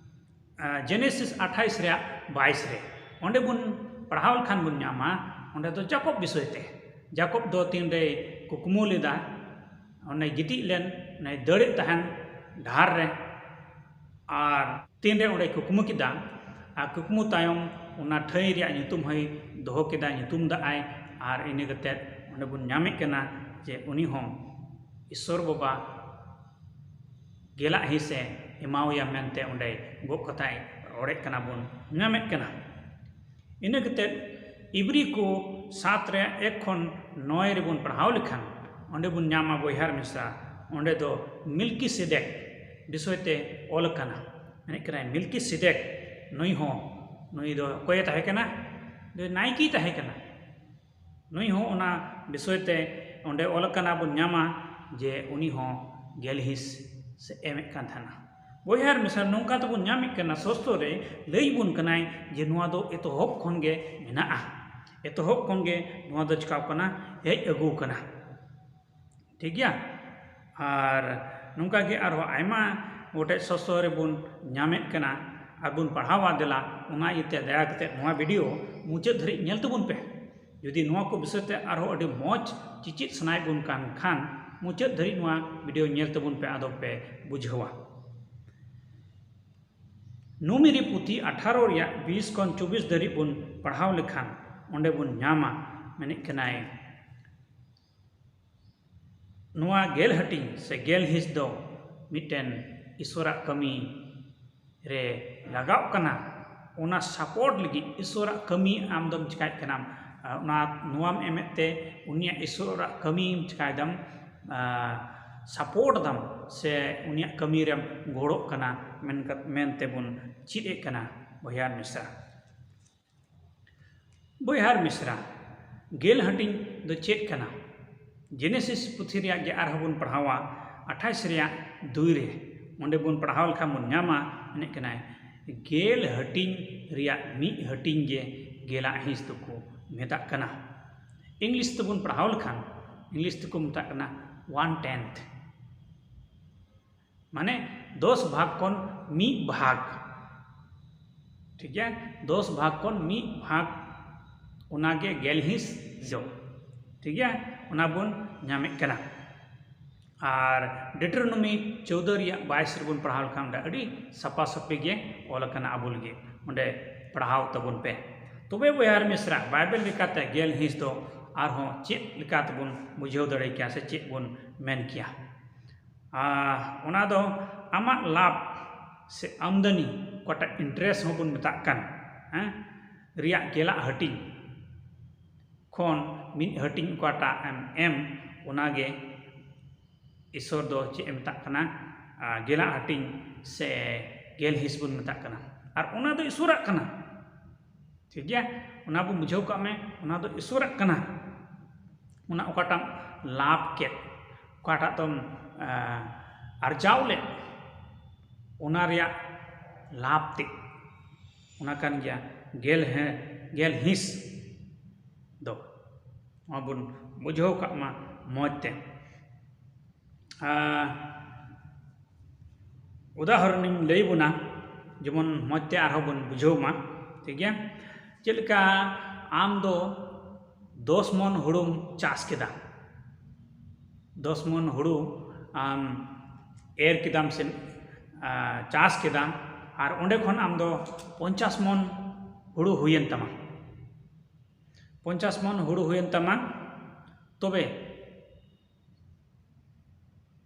ᱡᱮᱱᱮᱥᱤᱥ ᱟᱴᱷᱟᱭᱤᱥ ᱨᱮᱭᱟᱜ ᱵᱟᱭᱤᱥ ᱨᱮ᱾ ᱚᱸᱰᱮ ᱵᱚᱱ ᱯᱟᱲᱦᱟᱣ ᱞᱮᱠᱷᱟᱱ ᱵᱚᱱ ᱧᱟᱢᱟ, ᱚᱸᱰᱮ ᱫᱚ ᱡᱟᱠᱚᱵ ᱵᱤᱥᱚᱭ ᱛᱮ᱾ ᱡᱟᱠᱚᱵ ᱫᱚ ᱛᱤᱱ ᱨᱮᱭ ᱠᱩᱠᱢᱩ ᱞᱮᱫᱟ, ᱚᱱᱮ ᱜᱤᱛᱤᱡ ᱞᱮᱱ, ᱚᱱᱮ ᱫᱟᱹᱲᱮᱫ ᱛᱟᱦᱮᱱ ᱰᱟᱦᱟᱨ ᱨᱮ, ᱟᱨ ᱛᱤᱱᱨᱮ ᱚᱸᱰᱮ ᱠᱩᱠᱢᱩ ᱠᱮᱫᱟ, ᱟᱨ ᱠᱩᱠᱢᱩ ᱛᱟᱭᱚᱢ ᱚᱱᱟ ᱴᱷᱟᱹᱭ ᱨᱮᱭᱟᱜ ᱧᱩᱛᱩᱢ ᱦᱚᱸᱭ ᱫᱚᱦᱚ ᱠᱮᱫᱟ, ᱧᱩᱛᱩᱢ ᱫᱟᱜ ᱟᱭ᱾ ᱟᱨ ᱤᱱᱟᱹ ᱠᱟᱛᱮᱫ ᱚᱸᱰᱮ ᱵᱚᱱ ᱧᱟᱢᱮᱫ ᱠᱟᱱᱟ ᱡᱮ ᱩᱱᱤ ᱦᱚᱸ ᱤᱥᱥᱚᱨ ᱵᱟᱵᱟ ᱜᱮᱞᱟᱜ ᱦᱤᱸᱥᱮ ᱮᱢᱟᱣᱟᱭᱟ ᱢᱮᱱᱛᱮ ᱚᱸᱰᱮ ᱜᱚᱜ ᱠᱟᱛᱷᱟᱭ ᱨᱚᱲᱮᱫ ᱠᱟᱱᱟ ᱵᱚᱱ ᱧᱟᱢᱮᱫ ᱠᱟᱱᱟ᱾ ᱤᱱᱟᱹ ᱠᱟᱛᱮᱫ ᱤᱵᱨᱤ ᱠᱚ ᱥᱟᱛ ᱨᱮ ᱮᱠ ᱠᱷᱚᱱ ᱱᱚᱭ ᱨᱮᱵᱚᱱ ᱯᱟᱲᱦᱟᱣ ᱞᱮᱠᱷᱟᱱ ᱚᱸᱰᱮ ᱵᱚᱱ ᱧᱟᱢᱟ ᱵᱚᱭᱦᱟ ᱟᱨ ᱢᱤᱥᱨᱟ, ᱚᱸᱰᱮ ᱫᱚ ᱢᱤᱞᱠᱤ ᱥᱮᱫᱮᱠ ᱵᱤᱥᱚᱭ ᱛᱮ ᱚᱞ ᱟᱠᱟᱱᱟ᱾ ᱢᱮᱱᱮᱫ ᱠᱟᱱᱟᱭ ᱢᱤᱞᱠᱤ ᱥᱮᱫᱮᱠ ᱱᱩᱭ ᱦᱚᱸ ᱱᱩᱭ ᱫᱚ ᱚᱠᱚᱭᱮ ᱛᱟᱦᱮᱸ ᱠᱟᱱᱟ? ᱱᱩᱭ ᱱᱟᱭᱠᱮᱭ ᱛᱟᱦᱮᱸ ᱠᱟᱱᱟ᱾ ᱱᱩᱭ ᱦᱚᱸ ᱚᱱᱟ ᱵᱤᱥᱚᱭ ᱛᱮ ᱚᱸᱰᱮ ᱚᱞ ᱟᱠᱟᱱᱟ ᱵᱚᱱ ᱧᱟᱢᱟ ᱡᱮ ᱩᱱᱤ ᱦᱚᱸ ᱜᱮᱞ ᱦᱤᱸᱥ ᱥᱮ ᱮᱢᱮᱫ ᱠᱟᱱ ᱛᱟᱦᱮᱱᱟ᱾ ᱵᱚᱭᱦᱟ ᱟᱨ ᱢᱤᱥᱨᱟ, ᱱᱚᱝᱠᱟ ᱛᱮᱵᱚᱱ ᱧᱟᱢᱮᱫ ᱠᱟᱱᱟ, ᱥᱚᱥᱛᱚ ᱨᱮ ᱞᱟᱹᱭ ᱵᱚᱱ ᱠᱟᱱᱟᱭ ᱡᱮ ᱱᱚᱣᱟ ᱫᱚ ᱮᱛᱚᱦᱚᱵ ᱠᱷᱚᱱ ᱜᱮ ᱢᱮᱱᱟᱜᱼᱟ, ᱮᱛᱚᱦᱚᱵ ᱠᱷᱚᱱ ᱜᱮ ᱱᱚᱣᱟ ᱫᱚ ᱪᱤᱠᱟᱹᱣ ᱠᱟᱱᱟ, ᱦᱮᱡ ᱟᱹᱜᱩ ᱠᱟᱱᱟ᱾ ᱴᱷᱤᱠ ᱜᱮᱭᱟ? ᱟᱨ ᱱᱚᱝᱠᱟ ᱜᱮ ᱟᱨᱦᱚᱸ ᱟᱭᱢᱟ ᱜᱚᱴᱮᱡ ᱥᱚᱥᱛᱚ ᱨᱮᱵᱚᱱ ᱧᱟᱢᱮᱫ ᱠᱟᱱᱟ ᱟᱨ ᱵᱚᱱ ᱯᱟᱲᱦᱟᱣᱟ᱾ ᱫᱮᱞᱟ, ᱚᱱᱟ ᱤᱭᱟᱹᱛᱮ ᱫᱟᱭᱟ ᱠᱟᱛᱮ ᱱᱚᱣᱟ ᱵᱷᱤᱰᱤᱭᱳ ᱢᱩᱪᱟᱹᱫ ᱫᱷᱟᱹᱨᱤᱡ ᱧᱮᱞ ᱛᱟᱵᱚᱱ ᱯᱮ᱾ ᱡᱩᱫᱤ ᱱᱚᱣᱟ ᱠᱚ ᱵᱤᱥᱚᱭ ᱛᱮ ᱟᱨᱦᱚᱸ ᱟᱹᱰᱤ ᱢᱚᱡᱽ ᱪᱮᱪᱮᱫ ᱥᱟᱱᱟᱭᱮᱫ ᱵᱚᱱ ᱠᱟᱱ ᱠᱷᱟᱱ, ᱢᱩᱪᱟᱹᱫ ᱫᱷᱟᱹᱨᱤᱡ ᱱᱚᱣᱟ ᱵᱷᱤᱰᱤᱭᱳ ᱧᱮᱞ ᱛᱟᱵᱚᱱ ᱯᱮ, ᱟᱫᱚ ᱯᱮ ᱵᱩᱡᱷᱟᱹᱣᱟ᱾ ᱱᱩᱢᱤᱨᱤ ᱯᱩᱛᱷᱤ ᱟᱴᱷᱟᱨᱚ ᱨᱮᱭᱟᱜ ᱵᱤᱥ ᱠᱷᱚᱱ ᱪᱚᱵᱵᱤᱥ ᱫᱷᱟᱹᱨᱤᱡ ᱵᱚᱱ ᱯᱟᱲᱦᱟᱣ ᱞᱮᱠᱷᱟᱱ, ᱚᱸᱰᱮ ᱵᱚᱱ ᱧᱟᱢᱟ, ᱢᱮᱱᱮᱫ ᱠᱟᱱᱟᱭ, ᱱᱚᱣᱟ ᱜᱮᱞ ᱦᱟᱹᱴᱤᱧ ᱥᱮ ᱜᱮᱞ ᱦᱤᱸᱥ ᱫᱚ ᱢᱤᱫᱴᱮᱱ ᱤᱥᱚᱨᱟᱜ ᱠᱟᱹᱢᱤ ᱨᱮ ᱞᱟᱜᱟᱣ ᱠᱟᱱᱟ᱾ ᱚᱱᱟ ᱥᱟᱯᱳᱨᱴ ᱞᱟᱹᱜᱤᱫ ᱤᱥᱚᱨᱟᱜ ᱠᱟᱹᱢᱤ ᱟᱢ ᱫᱚᱢ ᱪᱤᱠᱟᱹᱭᱮᱫ ᱠᱟᱱᱟᱢ, ᱚᱱᱟ, ᱱᱚᱣᱟᱢ ᱮᱢᱮᱫ ᱛᱮ ᱩᱱᱤᱭᱟᱜ ᱤᱥᱚᱨᱟᱜ ᱠᱟᱹᱢᱤᱢ ᱪᱤᱠᱟᱹᱭ ᱫᱟᱢ, ᱥᱟᱯᱳᱨᱴ ᱫᱟᱢ ᱥᱮ ᱩᱱᱤᱭᱟᱜ ᱠᱟᱹᱢᱤ ᱨᱮᱢ ᱜᱚᱲᱚᱜ ᱠᱟᱱᱟ ᱢᱮᱱ ᱠᱟᱛ-, ᱢᱮᱱᱛᱮ ᱵᱚᱱ ᱪᱮᱫ ᱮᱫ ᱠᱟᱱᱟ, ᱵᱚᱭᱦᱟ ᱟᱨ ᱢᱤᱥᱨᱟ᱾ ᱵᱚᱭᱦᱟ ᱟᱨ ᱢᱤᱥᱨᱟ, ᱜᱮᱞ ᱦᱟᱹᱴᱤᱧ ᱫᱚ ᱪᱮᱫ ᱠᱟᱱᱟ? ᱡᱮᱱᱮᱥᱤᱥ ᱯᱩᱛᱷᱤ ᱨᱮᱭᱟᱜ ᱜᱮ ᱟᱨᱦᱚᱸ ᱵᱚᱱ ᱯᱟᱲᱦᱟᱣᱟ, ᱟᱴᱷᱟᱥ ᱨᱮᱭᱟᱜ ᱫᱩᱭ ᱨᱮ᱾ ᱚᱸᱰᱮ ᱵᱚᱱ ᱯᱟᱲᱦᱟᱣ ᱞᱮᱠᱷᱟᱱ ᱵᱚᱱ ᱧᱟᱢᱟ, ᱢᱮᱱᱮᱫ ᱠᱟᱱᱟᱭ, ᱜᱮᱞ ᱦᱟᱹᱴᱤᱧ ᱨᱮᱭᱟᱜ ᱢᱤᱫ ᱦᱟᱹᱴᱤᱧ ᱜᱮ ᱜᱮᱞᱟᱜ ᱦᱤᱸᱥ ᱫᱚᱠᱚ ᱢᱮᱛᱟᱜ ᱠᱟᱱᱟ᱾ ᱤᱝᱞᱤᱥ ᱛᱮᱵᱚᱱ ᱯᱟᱲᱦᱟᱣ ᱞᱮᱠᱷᱟᱱ, ᱤᱝᱞᱤᱥ ᱛᱮᱠᱚ ᱢᱮᱛᱟᱜ ᱠᱟᱱᱟ one tenth᱾ ᱢᱟᱱᱮ ᱫᱚᱥ ᱵᱷᱟᱜᱽ ᱠᱷᱚᱱ ᱢᱤᱫ ᱵᱷᱟᱜᱽ᱾ ᱴᱷᱤᱠ ᱜᱮᱭᱟ? ᱫᱚᱥ ᱵᱷᱟᱜᱽ ᱠᱷᱚᱱ ᱢᱤᱫ ᱵᱷᱟᱜᱽ, ᱚᱱᱟᱜᱮ ᱜᱮᱞ ᱦᱤᱸᱥ ᱫᱚ᱾ ᱴᱷᱤᱠ ᱜᱮᱭᱟ? ᱚᱱᱟ ᱵᱚᱱ ᱧᱟᱢᱮᱫ ᱠᱟᱱᱟ᱾ ᱟᱨ ᱰᱤᱴᱨᱳᱱᱚᱢᱤ ᱪᱳᱫᱽᱫᱳ ᱨᱮᱭᱟᱜ ᱵᱟᱭᱤᱥ ᱨᱮᱵᱚᱱ ᱯᱟᱲᱦᱟᱣ ᱞᱮᱠᱷᱟᱱ, ᱚᱸᱰᱮ ᱟᱹᱰᱤ ᱥᱟᱯᱷᱟ ᱥᱟᱹᱯᱷᱤ ᱜᱮ ᱚᱞ ᱟᱠᱟᱱᱟ ᱟᱵᱚ ᱞᱟᱹᱜᱤᱫ᱾ ᱚᱸᱰᱮ ᱯᱟᱲᱦᱟᱣ ᱛᱟᱵᱚᱱ ᱯᱮ᱾ ᱛᱚᱵᱮ ᱵᱚᱭᱦᱟ ᱟᱨ ᱢᱤᱥᱨᱟ, ᱵᱟᱭᱵᱮᱞ ᱞᱮᱠᱟᱛᱮ ᱜᱮᱞ ᱦᱤᱸᱥ ᱫᱚ ᱟᱨᱦᱚᱸ ᱪᱮᱫ ᱞᱮᱠᱟ ᱛᱮᱵᱚᱱ ᱵᱩᱡᱷᱟᱹᱣ ᱫᱟᱲᱮ ᱠᱮᱭᱟ ᱥᱮ ᱪᱮᱫ ᱵᱚᱱ ᱢᱮᱱ ᱠᱮᱭᱟ? ᱟᱨ ᱚᱱᱟ ᱫᱚ ᱟᱢᱟᱜ ᱞᱟᱵᱷ ᱥᱮ ᱟᱢᱫᱟᱱᱤ, ᱚᱠᱟᱴᱟᱜ interest ᱦᱚᱸᱵᱚᱱ ᱢᱮᱛᱟᱜ ᱠᱟᱱ, ᱦᱮᱸ, ᱨᱮᱭᱟᱜ ᱜᱮᱞᱟᱜ ᱦᱟᱹᱴᱤᱧ ᱠᱷᱚᱱ ᱢᱤᱫ ᱦᱟᱹᱴᱤᱧ ᱚᱠᱟᱴᱟᱜ ᱮᱢ ᱮᱢ, ᱚᱱᱟᱜᱮ ᱤᱥᱚᱨ ᱫᱚ ᱪᱮᱫ ᱮ ᱢᱮᱛᱟᱜ ᱠᱟᱱᱟ? ᱟᱨ ᱜᱮᱞᱟᱜ ᱦᱟᱹᱴᱤᱧ ᱥᱮ ᱜᱮᱞ ᱦᱤᱸᱥ ᱵᱚᱱ ᱢᱮᱛᱟᱜ ᱠᱟᱱᱟ᱾ ᱟᱨ ᱚᱱᱟ ᱫᱚ ᱤᱥᱚᱨᱟᱜ ᱠᱟᱱᱟ᱾ ᱴᱷᱤᱠ ᱜᱮᱭᱟ? ᱚᱱᱟ ᱵᱚᱱ ᱵᱩᱡᱷᱟᱹᱣ ᱠᱟᱜ ᱢᱮ, ᱚᱱᱟ ᱫᱚ ᱤᱥᱚᱨᱟᱜ ᱠᱟᱱᱟ᱾ ᱚᱱᱟ ᱚᱠᱟᱴᱟᱜ ᱞᱟᱵᱷ ᱠᱮᱫ, ᱚᱠᱟᱴᱟᱜ ᱫᱚᱢ, ᱟ, ᱟᱨᱡᱟᱣ ᱞᱮᱫ, ᱚᱱᱟ ᱨᱮᱭᱟᱜ ᱞᱟᱵᱷ ᱛᱮ, ᱚᱱᱟ ᱠᱟᱱ ᱜᱮᱭᱟ ᱜᱮᱞ ᱦᱮ-, ᱜᱮᱞ ᱦᱤᱸᱥ ᱫᱚ᱾ ᱱᱚᱣᱟ ᱵᱚᱱ ᱵᱩᱡᱷᱟᱹᱣ ᱠᱟᱜ ᱢᱟ ᱢᱚᱡᱽ ᱛᱮ᱾ ᱟ, ᱩᱫᱟᱦᱚᱨᱚᱱᱤᱧ ᱞᱟᱹᱭ ᱵᱚᱱᱟ, ᱡᱮᱢᱚᱱ ᱢᱚᱡᱽ ᱛᱮ ᱟᱨᱦᱚᱸ ᱵᱚᱱ ᱵᱩᱡᱷᱟᱹᱣ ᱢᱟ, ᱴᱷᱤᱠ ᱜᱮᱭᱟ? ᱪᱮᱫ ᱞᱮᱠᱟ ᱟᱢ ᱫᱚ ᱫᱚᱥ ᱢᱚᱱ ᱦᱩᱲᱩᱢ ᱪᱟᱥ ᱠᱮᱫᱟ, ᱫᱚᱥ ᱢᱚᱱ ᱦᱩᱲᱩ ᱟᱢ ᱮᱨ ᱠᱮᱫᱟᱢ ᱥᱮ, ᱟ, ᱪᱟᱥ ᱠᱮᱫᱟᱢ, ᱟᱨ ᱚᱸᱰᱮ ᱠᱷᱚᱱ ᱟᱢ ᱫᱚ ᱯᱚᱧᱪᱟᱥ ᱢᱚᱱ ᱦᱩᱲᱩ ᱦᱩᱭᱮᱱ ᱛᱟᱢᱟ, ᱯᱚᱧᱪᱟᱥ ᱢᱚᱱ ᱦᱩᱲᱩ ᱦᱩᱭᱮᱱ ᱛᱟᱢᱟ, ᱛᱚᱵᱮ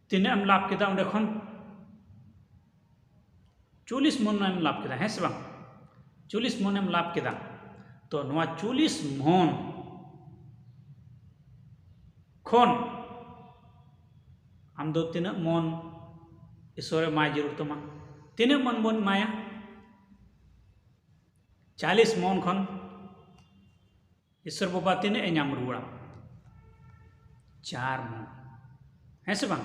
ᱛᱤᱱᱟᱹᱜ ᱮᱢ ᱞᱟᱵᱷ ᱠᱮᱫᱟ ᱚᱸᱰᱮ ᱠᱷᱚᱱ? ᱪᱚᱞᱞᱤᱥ ᱢᱚᱱ ᱮᱢ ᱞᱟᱵᱷ ᱠᱮᱫᱟ, ᱦᱮᱸ ᱥᱮ ᱵᱟᱝ? ᱪᱚᱞᱞᱤᱥ ᱢᱚᱱ ᱮᱢ ᱞᱟᱵᱷ ᱠᱮᱫᱟ᱾ ᱛᱚ, ᱱᱚᱣᱟ ᱪᱚᱞᱞᱤᱥ ᱢᱚᱱ ᱠᱷᱚᱱ ᱟᱢ ᱫᱚ ᱛᱤᱱᱟᱹᱜ ᱢᱚᱱ ᱤᱥᱚᱨ ᱮᱢᱟᱭ ᱡᱟᱹᱨᱩᱲ ᱛᱟᱢᱟ? ᱛᱤᱱᱟᱹᱜ ᱢᱚᱱ ᱵᱚᱱ ᱮᱢᱟᱭᱟ? ᱪᱟᱞᱞᱤᱥ ᱢᱚᱱ ᱠᱷᱚᱱ ᱤᱥᱚᱨ ᱵᱟᱵᱟ ᱛᱤᱱᱟᱹᱜ ᱮ ᱧᱟᱢ ᱨᱩᱣᱟᱹᱲᱟ? ᱪᱟᱨ ᱢᱚᱱ, ᱦᱮᱸ ᱥᱮ ᱵᱟᱝ?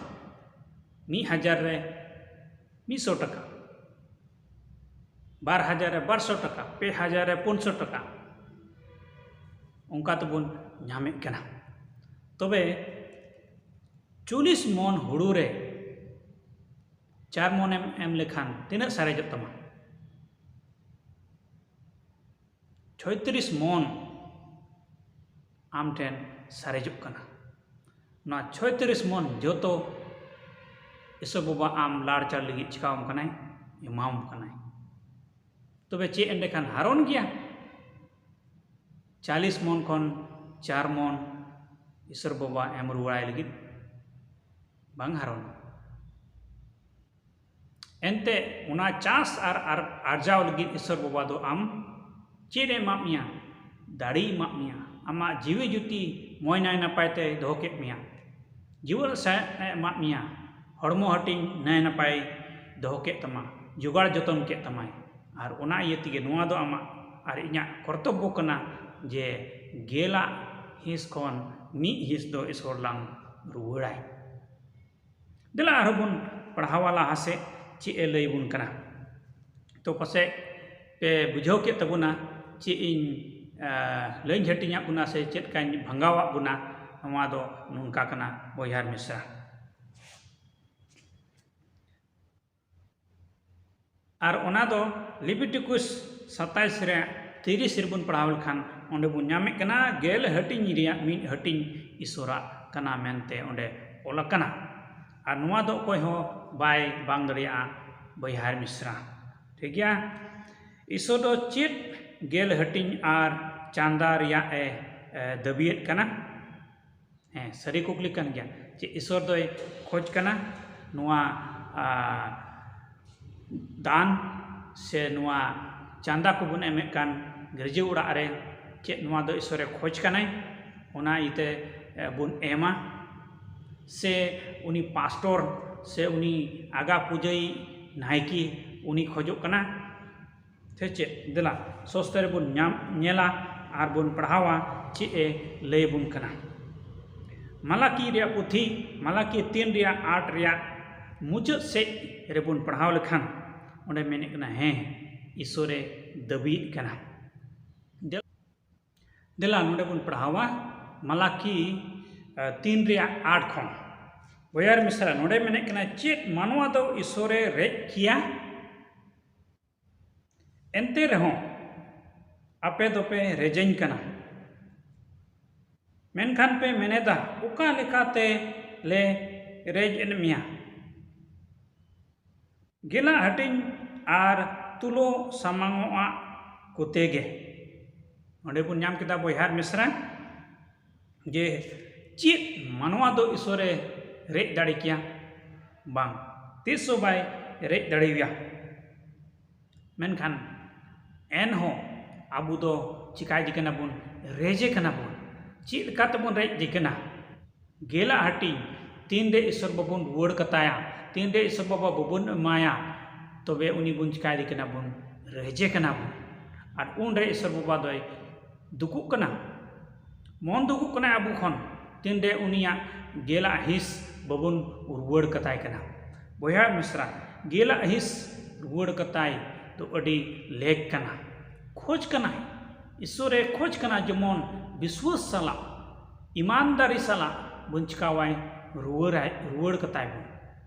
ᱢᱤᱫ ᱦᱟᱡᱟᱨ ᱨᱮ ᱢᱤᱫ ᱥᱚ ᱴᱟᱠᱟ, ᱵᱟᱨ ᱦᱟᱡᱟᱨ ᱨᱮ ᱵᱟᱨ ᱥᱚ ᱴᱟᱠᱟ, ᱯᱮ ᱦᱟᱡᱟᱨ ᱨᱮ ᱯᱩᱱ ᱥᱚ ᱴᱟᱠᱟ, ᱚᱱᱠᱟ ᱛᱮᱵᱚᱱ ᱧᱟᱢᱮᱫ ᱠᱟᱱᱟ᱾ ᱛᱚᱵᱮ ᱪᱚᱞᱞᱤᱥ ᱢᱚᱱ ᱦᱩᱲᱩ ᱨᱮ ᱪᱟᱨ ᱢᱚᱱᱮᱢ ᱮᱢ ᱞᱮᱠᱷᱟᱱ ᱛᱤᱱᱟᱹᱜ ᱥᱟᱨᱮᱡᱚᱜ ᱛᱟᱢᱟ? ᱪᱷᱚᱭᱛᱨᱤᱥ ᱢᱚᱱ ᱟᱢ ᱴᱷᱮᱱ ᱥᱟᱨᱮᱡᱚᱜ ᱠᱟᱱᱟ᱾ ᱱᱚᱣᱟ ᱪᱷᱚᱭᱛᱨᱤᱥ ᱢᱚᱱ ᱡᱚᱛᱚ ᱤᱥᱚᱨ ᱵᱟᱵᱟ ᱟᱢ ᱞᱟᱲᱪᱟᱲ ᱞᱟᱹᱜᱤᱫ ᱪᱤᱠᱟᱣᱟᱢ ᱠᱟᱱᱟᱭ? ᱮᱢᱟᱣᱟᱢ ᱠᱟᱱᱟᱭ᱾ ᱛᱚᱵᱮ ᱪᱮᱫ ᱮᱸᱰᱮᱠᱷᱟᱱ ᱦᱟᱨᱚᱱ ᱜᱮᱭᱟ? ᱪᱟᱞᱞᱤᱥ ᱢᱚᱱ ᱠᱷᱚᱱ ᱪᱟᱨ ᱢᱚᱱ ᱤᱥᱚᱨ ᱵᱟᱵᱟ ᱮᱢ ᱨᱩᱣᱟᱹᱲᱟᱭ ᱞᱟᱹᱜᱤᱫ ᱵᱟᱝ ᱦᱟᱨᱚᱱ᱾ ᱮᱱᱛᱮ ᱚᱱᱟ ᱪᱟᱥ ᱟᱨ, ᱟᱨ ᱟᱨᱡᱟᱣ ᱞᱟᱹᱜᱤᱫ ᱤᱥᱚᱨ ᱵᱟᱵᱟ ᱫᱚ ᱟᱢ ᱪᱮᱫ ᱮ ᱮᱢᱟᱫ ᱢᱮᱭᱟ? ᱫᱟᱲᱮᱭ ᱮᱢᱟᱫ ᱢᱮᱭᱟ᱾ ᱟᱢᱟᱜ ᱡᱤᱣᱤ ᱡᱩᱛᱤ ᱢᱚᱡᱽ ᱱᱟᱭ ᱱᱟᱯᱟᱭ ᱛᱮᱭ ᱫᱚᱦᱚ ᱠᱮᱫ ᱢᱮᱭᱟ᱾ ᱡᱤᱣᱮᱫ ᱥᱟᱦᱮᱫ ᱮ ᱮᱢᱟᱫ ᱢᱮᱭᱟ᱾ ᱦᱚᱲᱢᱚ ᱦᱟᱹᱴᱤᱧ ᱱᱟᱭ ᱱᱟᱯᱟᱭ ᱫᱚᱦᱚ ᱠᱮᱫ ᱛᱟᱢᱟ, ᱡᱚᱜᱟᱲ ᱡᱚᱛᱚᱱ ᱠᱮᱫ ᱛᱟᱢᱟᱭ᱾ ᱟᱨ ᱚᱱᱟ ᱤᱭᱟᱹ ᱛᱮᱜᱮ ᱱᱚᱣᱟ ᱫᱚ ᱟᱢᱟᱜ ᱟᱨ ᱤᱧᱟᱹᱜ ᱠᱚᱨᱛᱚᱵᱵᱚ ᱠᱟᱱᱟ ᱡᱮ ᱜᱮᱞᱟᱜ ᱦᱤᱸᱥ ᱠᱷᱚᱱ ᱢᱤᱫ ᱦᱤᱸᱥ ᱫᱚ ᱤᱥᱚᱨ ᱞᱟᱝ ᱨᱩᱣᱟᱹᱲᱟᱭ᱾ ᱫᱮᱞᱟ ᱟᱨᱦᱚᱸ ᱵᱚᱱ ᱯᱟᱲᱦᱟᱣᱟ ᱞᱟᱦᱟ ᱥᱮᱫ, ᱪᱮᱫ ᱮ ᱞᱟᱹᱭ ᱵᱚᱱ ᱠᱟᱱᱟ᱾ ᱛᱚ ᱯᱟᱥᱮᱡ ᱯᱮ ᱵᱩᱡᱷᱟᱹᱣ ᱠᱮᱫ ᱛᱟᱵᱚᱱᱟ ᱪᱮᱫ ᱤᱧ, ᱟ, ᱞᱟᱹᱭ ᱦᱟᱹᱴᱤᱧᱟᱫ ᱵᱚᱱᱟ ᱥᱮ ᱪᱮᱫ ᱞᱮᱠᱟᱧ ᱵᱷᱟᱸᱜᱟᱣᱟᱫ ᱵᱚᱱᱟ, ᱱᱚᱣᱟ ᱫᱚ ᱱᱚᱝᱠᱟ ᱠᱟᱱᱟ ᱵᱚᱭᱦᱟ ᱟᱨ ᱢᱤᱥᱨᱟ᱾ ᱟᱨ ᱚᱱᱟ ᱫᱚ ᱞᱤᱵᱤᱴᱤᱠᱩᱥ ᱥᱟᱛᱟᱭᱤᱥ ᱨᱮ ᱛᱤᱨᱤᱥ ᱨᱮᱵᱚᱱ ᱯᱟᱲᱦᱟᱣ ᱞᱮᱠᱷᱟᱱ ᱚᱸᱰᱮ ᱵᱚᱱ ᱧᱟᱢᱮᱫ ᱠᱟᱱᱟ, ᱜᱮᱞ ᱦᱟᱹᱴᱤᱧ ᱨᱮᱭᱟᱜ ᱢᱤᱫ ᱦᱟᱹᱴᱤᱧ ᱤᱥᱚᱨᱟᱜ ᱠᱟᱱᱟ ᱢᱮᱱᱛᱮ ᱚᱸᱰᱮ ᱚᱞ ᱟᱠᱟᱱᱟ᱾ ᱟᱨ ᱱᱚᱣᱟ ᱫᱚ ᱚᱠᱚᱭ ᱦᱚᱸ ᱵᱟᱭ ᱵᱟᱝ ᱫᱟᱲᱮᱭᱟᱜᱼᱟ ᱵᱚᱭᱦᱟ ᱟᱨ ᱢᱤᱥᱨᱟ᱾ ᱴᱷᱤᱠ ᱜᱮᱭᱟ? ᱤᱥᱚᱨ ᱫᱚ ᱪᱮᱫ ᱜᱮᱞ ᱦᱟᱹᱴᱤᱧ ᱟᱨ ᱪᱟᱸᱫᱟ ᱨᱮᱭᱟᱜ ᱮ, ᱮ, ᱫᱟᱹᱵᱤᱭᱮᱫ ᱠᱟᱱᱟ? ᱦᱮᱸ, ᱥᱟᱹᱨᱤ ᱠᱩᱠᱞᱤ ᱠᱟᱱ ᱜᱮᱭᱟ᱾ ᱪᱮᱫ ᱤᱥᱚᱨ ᱫᱚᱭ ᱠᱷᱚᱡᱽ ᱠᱟᱱᱟ ᱱᱚᱣᱟ, ᱟ, ᱫᱟᱱ ᱥᱮ ᱱᱚᱣᱟ ᱪᱟᱸᱫᱟ ᱠᱚᱵᱚᱱ ᱮᱢᱮᱫ ᱠᱟᱱ ᱜᱤᱨᱡᱟᱹ ᱚᱲᱟᱜ ᱨᱮ? ᱪᱮᱫ ᱱᱚᱣᱟ ᱫᱚ ᱤᱥᱚᱨᱮ ᱠᱷᱚᱡᱽ ᱠᱟᱱᱟᱭ, ᱚᱱᱟ ᱤᱭᱟᱹᱛᱮ, ᱮ, ᱵᱚᱱ ᱮᱢᱟ? ᱥᱮ ᱩᱱᱤ ᱯᱟᱥᱴᱚᱨ ᱥᱮ ᱩᱱᱤ ᱟᱜᱟ ᱯᱩᱡᱟᱹᱭ ᱱᱟᱭᱠᱮ ᱩᱱᱤ ᱠᱷᱚᱡᱚᱜ ᱠᱟᱱᱟ? ᱥᱮ ᱪᱮᱫ? ᱫᱮᱞᱟ, ᱥᱚᱥᱛᱮ ᱨᱮᱵᱚᱱ ᱧᱟᱢ, ᱧᱮᱞᱟ ᱟᱨ ᱵᱚᱱ ᱯᱟᱲᱦᱟᱣᱟ ᱪᱮᱫ ᱮ ᱞᱟᱹᱭ ᱟᱵᱚᱱ ᱠᱟᱱᱟ᱾ ᱢᱟᱞᱟᱠᱤ ᱨᱮᱭᱟᱜ ᱯᱩᱛᱷᱤ, ᱢᱟᱞᱟᱠᱤ ᱛᱤᱱ ᱨᱮᱭᱟᱜ ᱟᱴ ᱨᱮᱭᱟᱜ ᱢᱩᱪᱟᱹᱫ ᱥᱮᱫ ᱨᱮᱵᱚᱱ ᱯᱟᱲᱦᱟᱣ ᱞᱮᱠᱷᱟᱱ ᱚᱸᱰᱮ ᱢᱮᱱᱮᱫ ᱠᱟᱱᱟ, ᱦᱮᱸ, ᱤᱥᱚᱨᱮ ᱫᱟᱹᱵᱤᱭᱮᱫ ᱠᱟᱱᱟ᱾ ᱫᱮ-, ᱫᱮᱞᱟ, ᱱᱚᱰᱮ ᱵᱚᱱ ᱯᱟᱲᱦᱟᱣᱟ ᱢᱟᱞᱟᱠᱤ, ᱟ, ᱛᱤᱱ ᱨᱮᱭᱟᱜ ᱟᱴ ᱠᱷᱚᱱ᱾ ᱵᱚᱭᱦᱟ ᱟᱨ ᱢᱤᱥᱨᱟ, ᱱᱚᱰᱮ ᱢᱮᱱᱮᱫ ᱠᱟᱱᱟ, ᱪᱮᱫ ᱢᱟᱱᱣᱟ ᱫᱚ ᱤᱥᱚᱨᱮ ᱨᱮᱡ ᱠᱮᱭᱟ? ᱮᱱᱛᱮ ᱨᱮᱦᱚᱸ ᱟᱯᱮ ᱫᱚᱯᱮ ᱨᱮᱡᱮᱧ ᱠᱟᱱᱟ᱾ ᱢᱮᱱᱠᱷᱟᱱ ᱯᱮ ᱢᱮᱱᱮᱫᱟ, ᱚᱠᱟ ᱞᱮᱠᱟᱛᱮ ᱞᱮ ᱨᱮᱡ ᱮᱫ ᱢᱮᱭᱟ? ᱜᱮᱞᱟᱜ ᱦᱟᱹᱴᱤᱧ ᱟᱨ ᱛᱩᱞᱟᱹᱣ ᱥᱟᱢᱟᱝᱚᱜᱼᱟ ᱠᱚᱛᱮ ᱜᱮ᱾ ᱚᱸᱰᱮ ᱵᱚᱱ ᱧᱟᱢ ᱠᱮᱫᱟ ᱵᱚᱭᱦᱟ ᱟᱨ ᱢᱤᱥᱨᱟ, ᱡᱮ ᱪᱮᱫ ᱢᱟᱱᱣᱟ ᱫᱚ ᱤᱥᱚᱨᱮ ᱨᱮᱡ ᱫᱟᱲᱮ ᱠᱮᱭᱟ? ᱵᱟᱝ, ᱛᱤᱥ ᱦᱚᱸ ᱵᱟᱭ ᱨᱮᱡ ᱫᱟᱲᱮᱭᱟᱭᱟ᱾ ᱢᱮᱱᱠᱷᱟᱱ ᱮᱱᱦᱚᱸ ᱟᱵᱚ ᱫᱚ ᱪᱤᱠᱟᱭᱮᱫᱮ ᱠᱟᱱᱟ ᱵᱚᱱ? ᱨᱮᱡᱮ ᱠᱟᱱᱟ ᱵᱚᱱ᱾ ᱪᱮᱫ ᱞᱮᱠᱟ ᱛᱮᱵᱚᱱ ᱨᱮᱡ ᱮᱫᱮ ᱠᱟᱱᱟ? ᱜᱮᱞᱟᱜ ᱦᱟᱹᱴᱤᱧ ᱛᱤᱱᱨᱮ ᱤᱥᱚᱨ ᱵᱟᱵᱚᱱ ᱨᱩᱣᱟᱹᱲ ᱠᱟᱛᱟᱭᱟ, ᱛᱤᱱᱨᱮ ᱤᱥᱚᱨ ᱵᱟᱵᱟ ᱵᱟᱵᱚᱱ ᱮᱢᱟᱭᱟ, ᱛᱚᱵᱮ ᱩᱱᱤ ᱵᱚᱱ ᱪᱤᱠᱟᱭᱮᱫᱮ ᱠᱟᱱᱟ ᱵᱚᱱ? ᱨᱮᱡᱮ ᱠᱟᱱᱟ ᱵᱚᱱ᱾ ᱟᱨ ᱩᱱᱨᱮ ᱤᱥᱚᱨ ᱵᱟᱵᱟ ᱫᱚᱭ ᱫᱩᱠᱩᱜ ᱠᱟᱱᱟ, ᱢᱚᱱ ᱫᱩᱠᱩᱜ ᱠᱟᱱᱟᱭ ᱟᱵᱚ ᱠᱷᱚᱱ, ᱛᱤᱱᱨᱮ ᱩᱱᱤᱭᱟᱜ ᱜᱮᱞᱟᱜ ᱦᱤᱸᱥ ᱵᱟᱵᱚᱱ ᱨᱩᱣᱟᱹᱲ ᱠᱟᱛᱟᱭ ᱠᱟᱱᱟ᱾ ᱵᱚᱭᱦᱟ ᱢᱤᱥᱨᱟ, ᱜᱮᱞᱟᱜ ᱦᱤᱸᱥ ᱨᱩᱣᱟᱹᱲ ᱠᱟᱛᱟᱭ ᱫᱚ ᱟᱹᱰᱤ ᱞᱮᱠ ᱠᱟᱱᱟ᱾ ᱠᱷᱚᱡᱽ ᱠᱟᱱᱟᱭ, ᱤᱥᱚᱨᱮ ᱠᱷᱚᱡᱽ ᱠᱟᱱᱟ ᱡᱮᱢᱚᱱ ᱵᱤᱥᱣᱟᱹᱥ ᱥᱟᱞᱟᱜ, ᱤᱢᱟᱱᱫᱟᱨᱤ ᱥᱟᱞᱟᱜ ᱵᱚᱱ ᱪᱤᱠᱟᱹᱣᱟᱭ, ᱨᱩᱣᱟᱹᱲᱟᱭ, ᱨᱩᱣᱟᱹᱲ ᱠᱟᱛᱟᱭ ᱵᱚᱱ᱾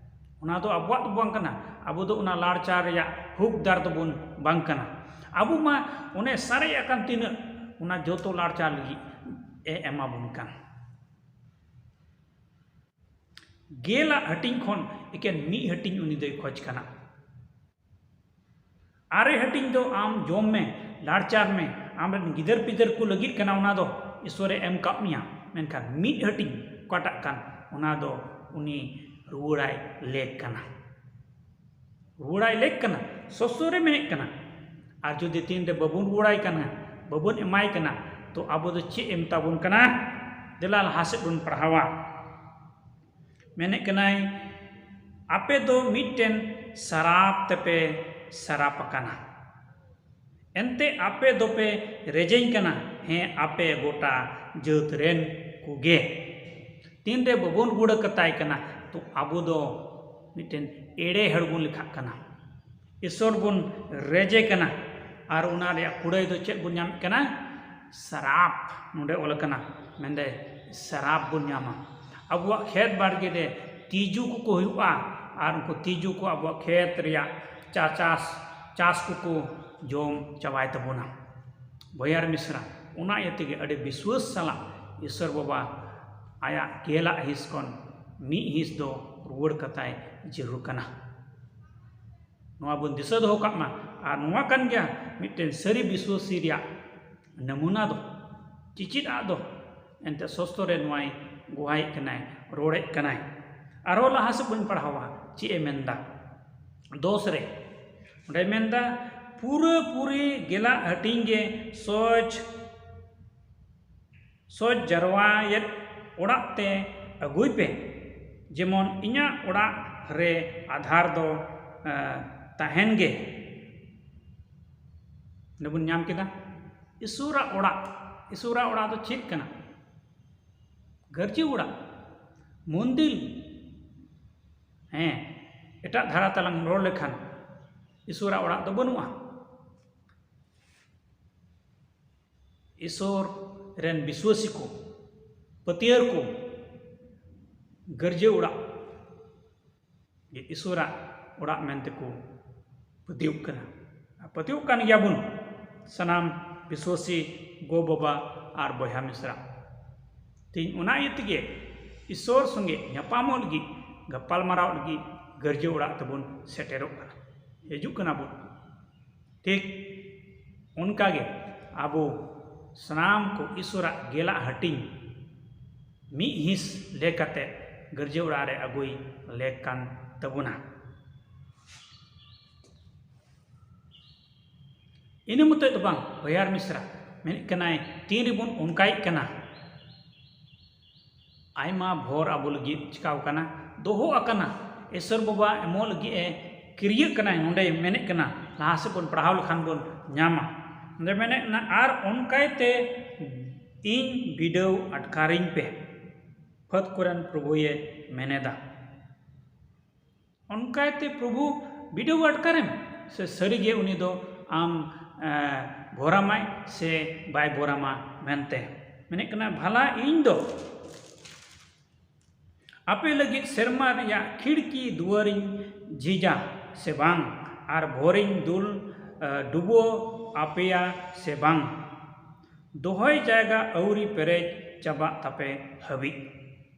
ᱚᱱᱟ ᱫᱚ ᱟᱵᱚᱣᱟᱜ ᱫᱚ ᱵᱟᱝ ᱠᱟᱱᱟ, ᱟᱵᱚ ᱫᱚ ᱚᱱᱟ ᱞᱟᱲᱪᱟᱨ ᱨᱮᱭᱟᱜ ᱦᱚᱠᱫᱟᱨ ᱫᱚᱵᱚᱱ ᱵᱟᱝ ᱠᱟᱱᱟ᱾ ᱟᱵᱚ ᱢᱟ ᱚᱱᱮ ᱥᱟᱨᱮᱡ ᱟᱠᱟᱱ ᱛᱤᱱᱟᱹᱜ, ᱚᱱᱟ ᱡᱚᱛᱚ ᱞᱟᱲᱪᱟᱨ ᱞᱟᱹᱜᱤᱫ ᱮ ᱮᱢᱟ ᱵᱚᱱ ᱠᱟᱱ᱾ ᱜᱮᱞᱟᱜ ᱦᱟᱹᱴᱤᱧ ᱠᱷᱚᱱ ᱮᱠᱮᱱ ᱢᱤᱫ ᱦᱟᱹᱴᱤᱧ ᱩᱱᱤ ᱫᱚᱭ ᱠᱷᱚᱡᱽ ᱠᱟᱱᱟ᱾ ᱟᱨᱮ ᱦᱟᱹᱴᱤᱧ ᱫᱚ ᱟᱢ ᱡᱚᱢ ᱢᱮ, ᱞᱟᱲᱪᱟᱨ ᱢᱮ, ᱟᱢᱨᱮᱱ ᱜᱤᱫᱟᱹᱨ ᱯᱤᱫᱟᱹᱨ ᱠᱚ ᱞᱟᱹᱜᱤᱫ ᱠᱟᱱᱟ, ᱚᱱᱟ ᱫᱚ ᱤᱥᱚᱨᱮ ᱮᱢ ᱠᱟᱜ ᱢᱮᱭᱟ᱾ ᱢᱮᱱᱠᱷᱟᱱ ᱢᱤᱫ ᱦᱟᱹᱴᱤᱧ ᱚᱠᱟᱴᱟᱜ ᱠᱟᱱ, ᱚᱱᱟ ᱫᱚ ᱩᱱᱤ ᱨᱩᱣᱟᱹᱲᱟᱭ ᱞᱮᱠ ᱠᱟᱱᱟ᱾ ᱨᱩᱣᱟᱹᱲᱟᱭ ᱞᱮᱠ ᱠᱟᱱᱟ, ᱥᱚᱥᱚᱨᱮ ᱢᱮᱱᱮᱫ ᱠᱟᱱᱟ᱾ ᱟᱨ ᱡᱩᱫᱤ ᱛᱤᱱᱨᱮ ᱵᱟᱵᱚᱱ ᱨᱩᱣᱟᱹᱲᱟᱭ ᱠᱟᱱᱟ, ᱵᱟᱵᱚᱱ ᱮᱢᱟᱭ ᱠᱟᱱᱟ, ᱛᱚ ᱟᱵᱚ ᱫᱚ ᱪᱮᱫ ᱮ ᱢᱮᱛᱟ ᱵᱚᱱ ᱠᱟᱱᱟ? ᱫᱮᱞᱟ ᱞᱟᱦᱟ ᱥᱮᱫ ᱵᱚᱱ ᱯᱟᱲᱦᱟᱣᱟ᱾ ᱢᱮᱱᱮᱫ ᱠᱟᱱᱟᱭ, ᱟᱯᱮ ᱫᱚ ᱢᱤᱫᱴᱮᱱ ᱥᱟᱨᱟᱯ ᱛᱮᱯᱮ ᱥᱟᱨᱟᱯ ᱟᱠᱟᱱᱟ᱾ ᱮᱱᱛᱮ ᱟᱯᱮ ᱫᱚᱯᱮ ᱨᱮᱡᱮᱧ ᱠᱟᱱᱟ, ᱦᱮᱸ, ᱟᱯᱮ ᱜᱚᱴᱟ ᱡᱟᱹᱛ ᱨᱮᱱ ᱠᱚᱜᱮ᱾ ᱛᱤᱱᱨᱮ ᱵᱟᱵᱚᱱ ᱨᱩᱣᱟᱹᱲ ᱠᱟᱛᱟᱭ ᱠᱟᱱᱟ, ᱛᱚ ᱟᱵᱚ ᱫᱚ ᱢᱤᱫᱴᱮᱱ ᱮᱲᱮ ᱦᱚᱲ ᱵᱚᱱ ᱞᱮᱠᱷᱟᱜ ᱠᱟᱱᱟ᱾ ᱤᱥᱚᱨ ᱵᱚᱱ ᱨᱮᱡᱮ ᱠᱟᱱᱟ᱾ ᱟᱨ ᱚᱱᱟ ᱨᱮᱭᱟᱜ ᱠᱩᱲᱟᱹᱭ ᱫᱚ ᱪᱮᱫ ᱵᱚᱱ ᱧᱟᱢᱮᱫ ᱠᱟᱱᱟ? ᱥᱟᱨᱟᱯ᱾ ᱱᱚᱰᱮ ᱚᱞ ᱟᱠᱟᱱᱟ, ᱢᱮᱱᱫᱟᱭ ᱥᱟᱨᱟᱯ ᱵᱚᱱ ᱧᱟᱢᱟ᱾ ᱟᱵᱚᱣᱟᱜ ᱠᱷᱮᱛ ᱵᱟᱲᱜᱮ ᱨᱮ ᱛᱤᱡᱩ ᱠᱚᱠᱚ ᱦᱩᱭᱩᱜᱼᱟ, ᱟᱨ ᱩᱱᱠᱩ ᱛᱤᱡᱩ ᱠᱚ ᱟᱵᱚᱣᱟᱜ ᱠᱷᱮᱛ ᱨᱮᱭᱟᱜ ᱪᱟ-, ᱪᱟᱥ, ᱪᱟᱥ ᱠᱚᱠᱚ ᱡᱚᱢ ᱪᱟᱵᱟᱭ ᱛᱟᱵᱚᱱᱟ᱾ ᱵᱚᱭᱦᱟ ᱟᱨ ᱢᱤᱥᱨᱟ, ᱚᱱᱟ ᱤᱭᱟᱹ ᱛᱮᱜᱮ ᱟᱹᱰᱤ ᱵᱤᱥᱣᱟᱹᱥ ᱥᱟᱞᱟᱜ ᱤᱥᱚᱨ ᱵᱟᱵᱟ ᱟᱭᱟᱜ ᱜᱮᱞᱟᱜ ᱦᱤᱸᱥ ᱠᱷᱚᱱ ᱢᱤᱫ ᱦᱤᱸᱥ ᱫᱚ ᱨᱩᱣᱟᱹᱲ ᱠᱟᱛᱟᱭ ᱡᱟᱹᱨᱩᱲ ᱠᱟᱱᱟ᱾ ᱱᱚᱣᱟ ᱵᱚᱱ ᱫᱤᱥᱟᱹ ᱫᱚᱦᱚ ᱠᱟᱜ ᱢᱟ᱾ ᱟᱨ ᱱᱚᱣᱟ ᱠᱟᱱ ᱜᱮᱭᱟ ᱢᱤᱫᱴᱮᱱ ᱥᱟᱹᱨᱤ ᱵᱤᱥᱣᱟᱹᱥᱤ ᱨᱮᱭᱟᱜ ᱱᱟᱢᱩᱱᱟ ᱫᱚ, ᱪᱤᱪᱤᱫ ᱟᱜ ᱫᱚ᱾ ᱮᱱᱛᱮ ᱥᱚᱥᱛᱚ ᱨᱮ ᱱᱚᱣᱟᱭ ᱜᱚᱦᱟᱭᱮᱫ ᱠᱟᱱᱟᱭ, ᱨᱚᱲᱮᱫ ᱠᱟᱱᱟᱭ᱾ ᱟᱨᱦᱚᱸ ᱞᱟᱦᱟ ᱥᱮᱫ ᱵᱚᱱ ᱯᱟᱲᱦᱟᱣᱟ, ᱪᱮᱫ ᱮ ᱢᱮᱱᱫᱟ᱾ ᱫᱚᱥ ᱨᱮ ᱚᱸᱰᱮᱭ ᱢᱮᱱᱫᱟ, ᱯᱩᱨᱟᱹ ᱯᱩᱨᱤ ᱜᱮᱞᱟᱜ ᱦᱟᱹᱴᱤᱧ ᱜᱮ ᱥᱚᱡᱽ ᱥᱚᱡᱽ ᱡᱟᱨᱣᱟᱭᱮᱫ ᱚᱲᱟᱜ ᱛᱮ ᱟᱹᱜᱩᱭ ᱯᱮ, ᱡᱮᱢᱚᱱ ᱤᱧᱟᱹᱜ ᱚᱲᱟᱜ ᱨᱮ ᱟᱫᱷᱟᱨ ᱫᱚ, ᱮ, ᱛᱟᱦᱮᱱ ᱜᱮ᱾ ᱚᱸᱰᱮ ᱵᱚᱱ ᱧᱟᱢ ᱠᱮᱫᱟ ᱤᱥᱚᱨᱟᱜ ᱚᱲᱟᱜ᱾ ᱤᱥᱚᱨᱟᱜ ᱚᱲᱟᱜ ᱫᱚ ᱪᱮᱫ ᱠᱟᱱᱟ? ᱜᱟᱨᱡᱟᱹ ᱚᱲᱟᱜ, ᱢᱚᱱᱫᱤᱨ᱾ ᱦᱮᱸ, ᱮᱴᱟᱜ ᱫᱷᱟᱨᱟ ᱛᱮᱞᱟᱝ ᱨᱚᱲ ᱞᱮᱠᱷᱟᱱ ᱤᱥᱚᱨᱟᱜ ᱚᱲᱟᱜ ᱫᱚ ᱵᱟᱹᱱᱩᱜᱼᱟ᱾ ᱤᱥᱚᱨ ᱨᱮᱱ ᱵᱤᱥᱣᱟᱹᱥᱤ ᱠᱚ, ᱯᱟᱹᱛᱭᱟᱹᱨ ᱠᱚ, ᱜᱟᱨᱡᱟᱹ ᱚᱲᱟᱜ ᱜᱮ ᱤᱥᱚᱨᱟᱜ ᱚᱲᱟᱜ ᱢᱮᱱᱛᱮ ᱠᱚ ᱯᱟᱹᱛᱭᱟᱹᱣ ᱠᱟᱱᱟ᱾ ᱟᱨ ᱯᱟᱹᱛᱭᱟᱹᱣ ᱠᱟᱱ ᱜᱮᱭᱟ ᱵᱚᱱ ᱥᱟᱱᱟᱢ ᱵᱤᱥᱣᱟᱹᱥᱤ ᱜᱚ ᱵᱟᱵᱟ ᱟᱨ ᱵᱚᱭᱦᱟ ᱢᱤᱥᱨᱟ᱾ ᱛᱮᱦᱮᱧ ᱚᱱᱟ ᱤᱭᱟᱹ ᱛᱮᱜᱮ ᱤᱥᱚᱨ ᱥᱚᱸᱜᱮ ᱧᱟᱯᱟᱢᱚᱜ ᱞᱟᱹᱜᱤᱫ, ᱜᱟᱯᱟᱞ ᱢᱟᱨᱟᱣ ᱞᱟᱹᱜᱤᱫ ᱜᱟᱨᱡᱟᱹ ᱚᱲᱟᱜ ᱛᱮᱵᱚᱱ ᱥᱮᱴᱮᱨᱚᱜ ᱠᱟᱱᱟ, ᱦᱤᱡᱩᱜ ᱠᱟᱱᱟ ᱵᱚᱱ᱾ ᱴᱷᱤᱠ ᱚᱱᱠᱟᱜᱮ ᱟᱵᱚ ᱥᱟᱱᱟᱢ ᱠᱚ ᱤᱥᱚᱨᱟᱜ ᱜᱮᱞᱟᱜ ᱦᱟᱹᱴᱤᱧ ᱢᱤᱫ ᱦᱤᱸᱥ ᱞᱮᱠᱟᱛᱮ ᱜᱟᱨᱡᱟᱹ ᱚᱲᱟᱜ ᱨᱮ ᱟᱹᱜᱩᱭ ᱞᱮᱠ ᱠᱟᱱ ᱛᱟᱵᱚᱱᱟ᱾ ᱤᱱᱟᱹ ᱢᱚᱛᱚᱡ ᱫᱚ ᱵᱟᱝ, ᱵᱚᱭᱦᱟ ᱟᱨ ᱢᱤᱥᱨᱟ, ᱢᱮᱱᱮᱫ ᱠᱟᱱᱟᱭ, ᱛᱤᱱ ᱨᱮᱵᱚᱱ ᱚᱱᱠᱟᱭᱮᱫ ᱠᱟᱱᱟ, ᱟᱭᱢᱟ ᱵᱷᱚᱨ ᱟᱵᱚ ᱞᱟᱹᱜᱤᱫ ᱪᱤᱠᱟᱣ ᱠᱟᱱᱟ, ᱫᱚᱦᱚ ᱟᱠᱟᱱᱟ᱾ ᱤᱥᱚᱨ ᱵᱟᱵᱟ ᱮᱢᱚᱜ ᱞᱟᱹᱜᱤᱫ ᱮ ᱠᱤᱨᱭᱟᱹᱜ ᱠᱟᱱᱟᱭ᱾ ᱱᱚᱰᱮ ᱢᱮᱱᱮᱫ ᱠᱟᱱᱟ, ᱞᱟᱦᱟ ᱥᱮᱫ ᱵᱚᱱ ᱯᱟᱲᱦᱟᱣ ᱞᱮᱠᱷᱟᱱ ᱵᱚᱱ ᱧᱟᱢᱟ᱾ ᱱᱚᱰᱮ ᱢᱮᱱᱮᱫ ᱠᱟᱱᱟ, ᱟᱨ ᱚᱱᱠᱟᱭ ᱛᱮ ᱤᱧ ᱵᱤᱰᱟᱹᱣ ᱟᱴᱠᱟᱨᱤᱧ ᱯᱮ, ᱯᱷᱟᱹᱫ ᱠᱚᱨᱮᱱ ᱯᱨᱚᱵᱷᱩᱭᱮ ᱢᱮᱱᱮᱫᱟ᱾ ᱚᱱᱠᱟᱭ ᱛᱮ ᱯᱨᱚᱵᱷᱩ ᱵᱤᱰᱟᱹᱣ ᱟᱴᱠᱟᱨᱮᱢ, ᱥᱮ ᱥᱟᱹᱨᱤᱜᱮ ᱩᱱᱤ ᱫᱚ ᱟᱢ, ᱮ, ᱵᱷᱚᱨᱟᱢᱟᱭ ᱥᱮ ᱵᱟᱭ ᱵᱷᱚᱨᱟᱢᱟ ᱢᱮᱱᱛᱮ᱾ ᱢᱮᱱᱮᱫ ᱠᱟᱱᱟ, ᱵᱷᱟᱞᱟ ᱤᱧ ᱫᱚ ᱟᱯᱮ ᱞᱟᱹᱜᱤᱫ ᱥᱮᱨᱢᱟ ᱨᱮᱭᱟᱜ ᱠᱷᱤᱲᱠᱤ ᱫᱩᱣᱟᱹᱨᱤᱧ ᱡᱷᱤᱡᱟ ᱥᱮ ᱵᱟᱝ? ᱟᱨ ᱵᱷᱳᱨᱤᱧ ᱫᱩᱞ, ᱮ, ᱰᱩᱵᱟᱹ ᱟᱯᱮᱭᱟ ᱥᱮ ᱵᱟᱝ? ᱫᱚᱦᱚᱭ ᱡᱟᱭᱜᱟ ᱟᱹᱣᱨᱤ ᱯᱮᱨᱮᱡ ᱪᱟᱵᱟᱜ ᱛᱟᱯᱮ ᱦᱟᱹᱵᱤᱡ᱾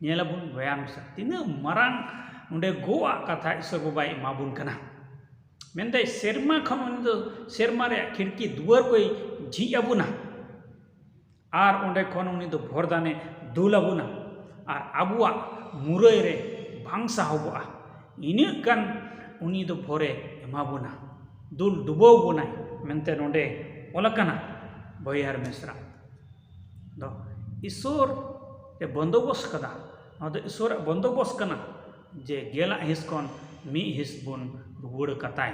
ᱧᱮᱞᱟᱵᱚᱱ ᱵᱚᱭᱦᱟ ᱢᱤᱥᱨᱟ, ᱛᱤᱱᱟᱹᱜ ᱢᱟᱨᱟᱝ ᱱᱚᱰᱮ ᱜᱚᱜ ᱟᱜ ᱠᱟᱛᱷᱟ ᱤᱥᱚᱨ ᱵᱟᱵᱟᱭ ᱮᱢᱟᱵᱚᱱ ᱠᱟᱱᱟ᱾ ᱢᱮᱱᱫᱟᱭ, ᱥᱮᱨᱢᱟ ᱠᱷᱚᱱ ᱩᱱᱤ ᱫᱚ ᱥᱮᱨᱢᱟ ᱨᱮᱭᱟᱜ ᱠᱷᱤᱲᱠᱤ ᱫᱩᱣᱟᱹᱨ ᱠᱚᱭ ᱡᱷᱤᱡ ᱟᱵᱚᱱᱟ᱾ ᱟᱨ ᱚᱸᱰᱮ ᱠᱷᱚᱱ ᱩᱱᱤ ᱫᱚ ᱵᱷᱚᱨᱫᱟᱱᱮ ᱫᱩᱞ ᱟᱵᱚᱱᱟ᱾ ᱟᱨ ᱟᱵᱚᱣᱟᱜ ᱢᱩᱨᱟᱹᱭ ᱨᱮ ᱵᱟᱝ ᱥᱟᱦᱚᱵᱚᱜᱼᱟ᱾ ᱤᱱᱟᱹᱜ ᱜᱟᱱ ᱩᱱᱤ ᱫᱚ ᱵᱷᱚᱨᱮ ᱮᱢᱟ ᱵᱚᱱᱟ, ᱫᱩᱞ ᱰᱩᱵᱟᱹᱣ ᱵᱚᱱᱟᱭ ᱢᱮᱱᱛᱮ ᱱᱚᱰᱮ ᱚᱞ ᱟᱠᱟᱱᱟ᱾ ᱵᱚᱭᱦᱟ ᱟᱨ ᱢᱤᱥᱨᱟ, ᱫᱚ ᱤᱥᱚᱨ ᱮ ᱵᱚᱱᱫᱚᱵᱚᱥ ᱠᱟᱫᱟ᱾ ᱱᱚᱣᱟ ᱫᱚ ᱤᱥᱚᱨᱟᱜ ᱵᱚᱱᱫᱚᱵᱚᱥ ᱠᱟᱱᱟ ᱡᱮ ᱜᱮᱞᱟᱜ ᱦᱤᱸᱥ ᱠᱷᱚᱱ ᱢᱤᱫ ᱦᱤᱸᱥ ᱵᱚᱱ ᱨᱩᱣᱟᱹᱲ ᱠᱟᱛᱟᱭ᱾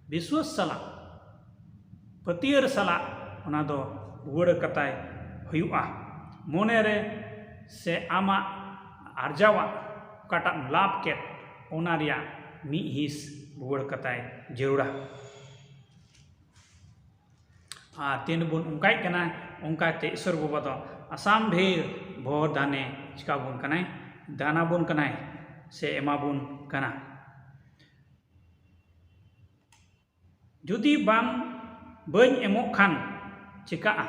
ᱵᱤᱥᱣᱟᱥ ᱥᱟᱞᱟᱜ ᱯᱟᱹᱛᱭᱟᱹᱨ ᱥᱟᱞᱟᱜ ᱚᱱᱟ ᱫᱚ ᱨᱩᱣᱟᱹᱲ ᱠᱟᱛᱟᱭ ᱦᱩᱭᱩᱜᱼᱟ᱾ ᱢᱚᱱᱮ ᱨᱮ ᱥᱮ ᱟᱢᱟᱜ ᱟᱨᱡᱟᱣᱟᱜ ᱚᱠᱟᱴᱟᱜ ᱮᱢ ᱞᱟᱵᱷ ᱠᱮᱫ, ᱚᱱᱟ ᱨᱮᱭᱟᱜ ᱢᱤᱫ ᱦᱤᱸᱥ ᱨᱩᱣᱟᱹᱲ ᱠᱟᱛᱟᱭ ᱡᱟᱹᱨᱩᱲᱟ᱾ ᱟᱨ ᱛᱤᱱ ᱵᱚᱱ ᱚᱱᱠᱟᱭᱮᱫ ᱠᱟᱱᱟ, ᱚᱱᱠᱟᱛᱮ ᱤᱥᱚᱨ ᱵᱟᱵᱟ ᱫᱚ ᱟᱥᱟᱢ ᱵᱷᱮᱨ ᱵᱷᱚᱨ ᱫᱟᱱᱮ ᱪᱤᱠᱟ ᱵᱚᱱ ᱠᱟᱱᱟᱭ, ᱫᱟᱱᱟ ᱵᱚᱱ ᱠᱟᱱᱟᱭ ᱥᱮ ᱮᱢᱟ ᱵᱚᱱ ᱠᱟᱱᱟ᱾ ᱡᱩᱫᱤ ᱵᱟᱝ, ᱵᱟᱹᱧ ᱮᱢᱚᱜ ᱠᱷᱟᱱ ᱪᱤᱠᱟᱹᱜᱼᱟ?